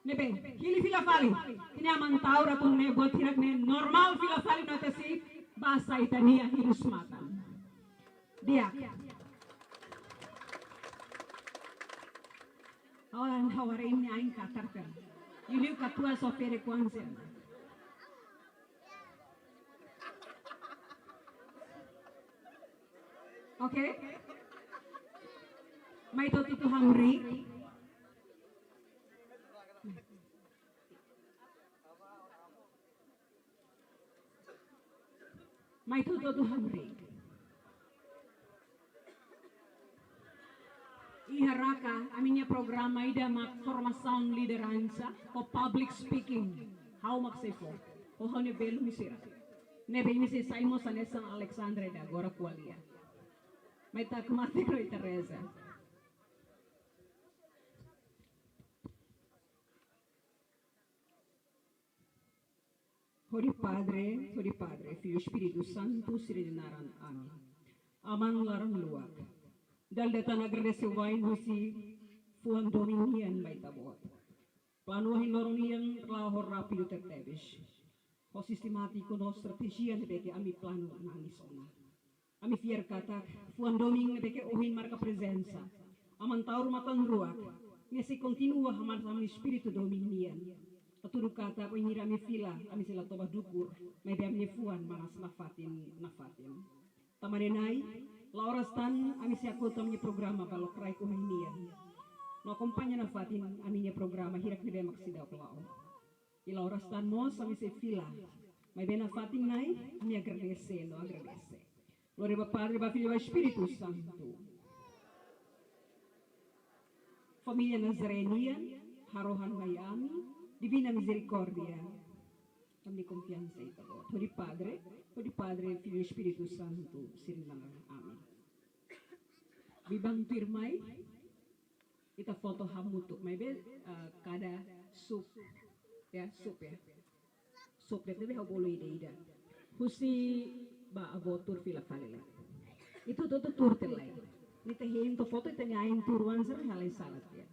Ne'ebé, hili fila fali, ita-nia Aman Taur atu nune'e buat hirak ne'e normál fila fali no tesi, basa ita-nia hirus-matan. Di'ak. Awan hawara ini ain katar kan. Ini katua sopere kuanse. Oke. Mai to'o tutu hamriik. Mai to'o tutu hamriik. Iha Raka, ami-nia programa ida mak formasaun lideransa ho public speaking. Ha'u mak sei fó. Ho ha'u-nia belun sira. Ne'ebé imi sei sai mós hanesan Alexandra ida agora ko'alia. Mai tak mate kro ita reza. Hodi Padre, hodi Padre, Filho, Espíritu Santu, sira-nia naran. Amen. Aman laran luak. Dala ida tan agradese wa'in husi fuan domin nian ba Ita-Boot. Planu ohin loron nian la'o ho rápidu tebetebes. Ho sistemátiku no estratéjia ne'ebé ke ami planu nanis ona. Ami fiar katak fuan domin ne'ebé ke ohin marka prezensa Aman Taur matan-ruak, nia sei kontinua hamas ami espíritu domin nian. Hatudu katak bainhira ami fila, ami sei la toba dukur, maibé ami-nia fuan manas nafatin, nafatin. Tanba ne'e Na'i, la'o oras tan ami sei hakotu ami-nia programa ba lokraik ohin nian. No akompaña nafatin ami-nia programa hirak ne'ebé mak seidauk la'o. I la'o oras tan mós ami sei fila. Maibé nafatin Na'i, ami agradese no agradese. Glória ba Padre, ba Filho, ba Espíritu Santu. Família Nazaré nian, harohan mai ami, Divina Mizerikórdia. Ami konfiansa Ita-Boot. Hodi Padre, hodi Padre, Filho, Espíritu Santu, sira-nia naran. Amen. Biban tuirmai, ita foto hamutuk, maibé, eh, kada sub, ya, sub, ya. Sub de'it ne'ebé ha'u bolu ida-ida. Husi ba avó tuur fila fali lai. Ita hotu-hotu tuur tiha lai. Ita hein to'o foto, ita-nia ain tuur oan sira halai sala tiha.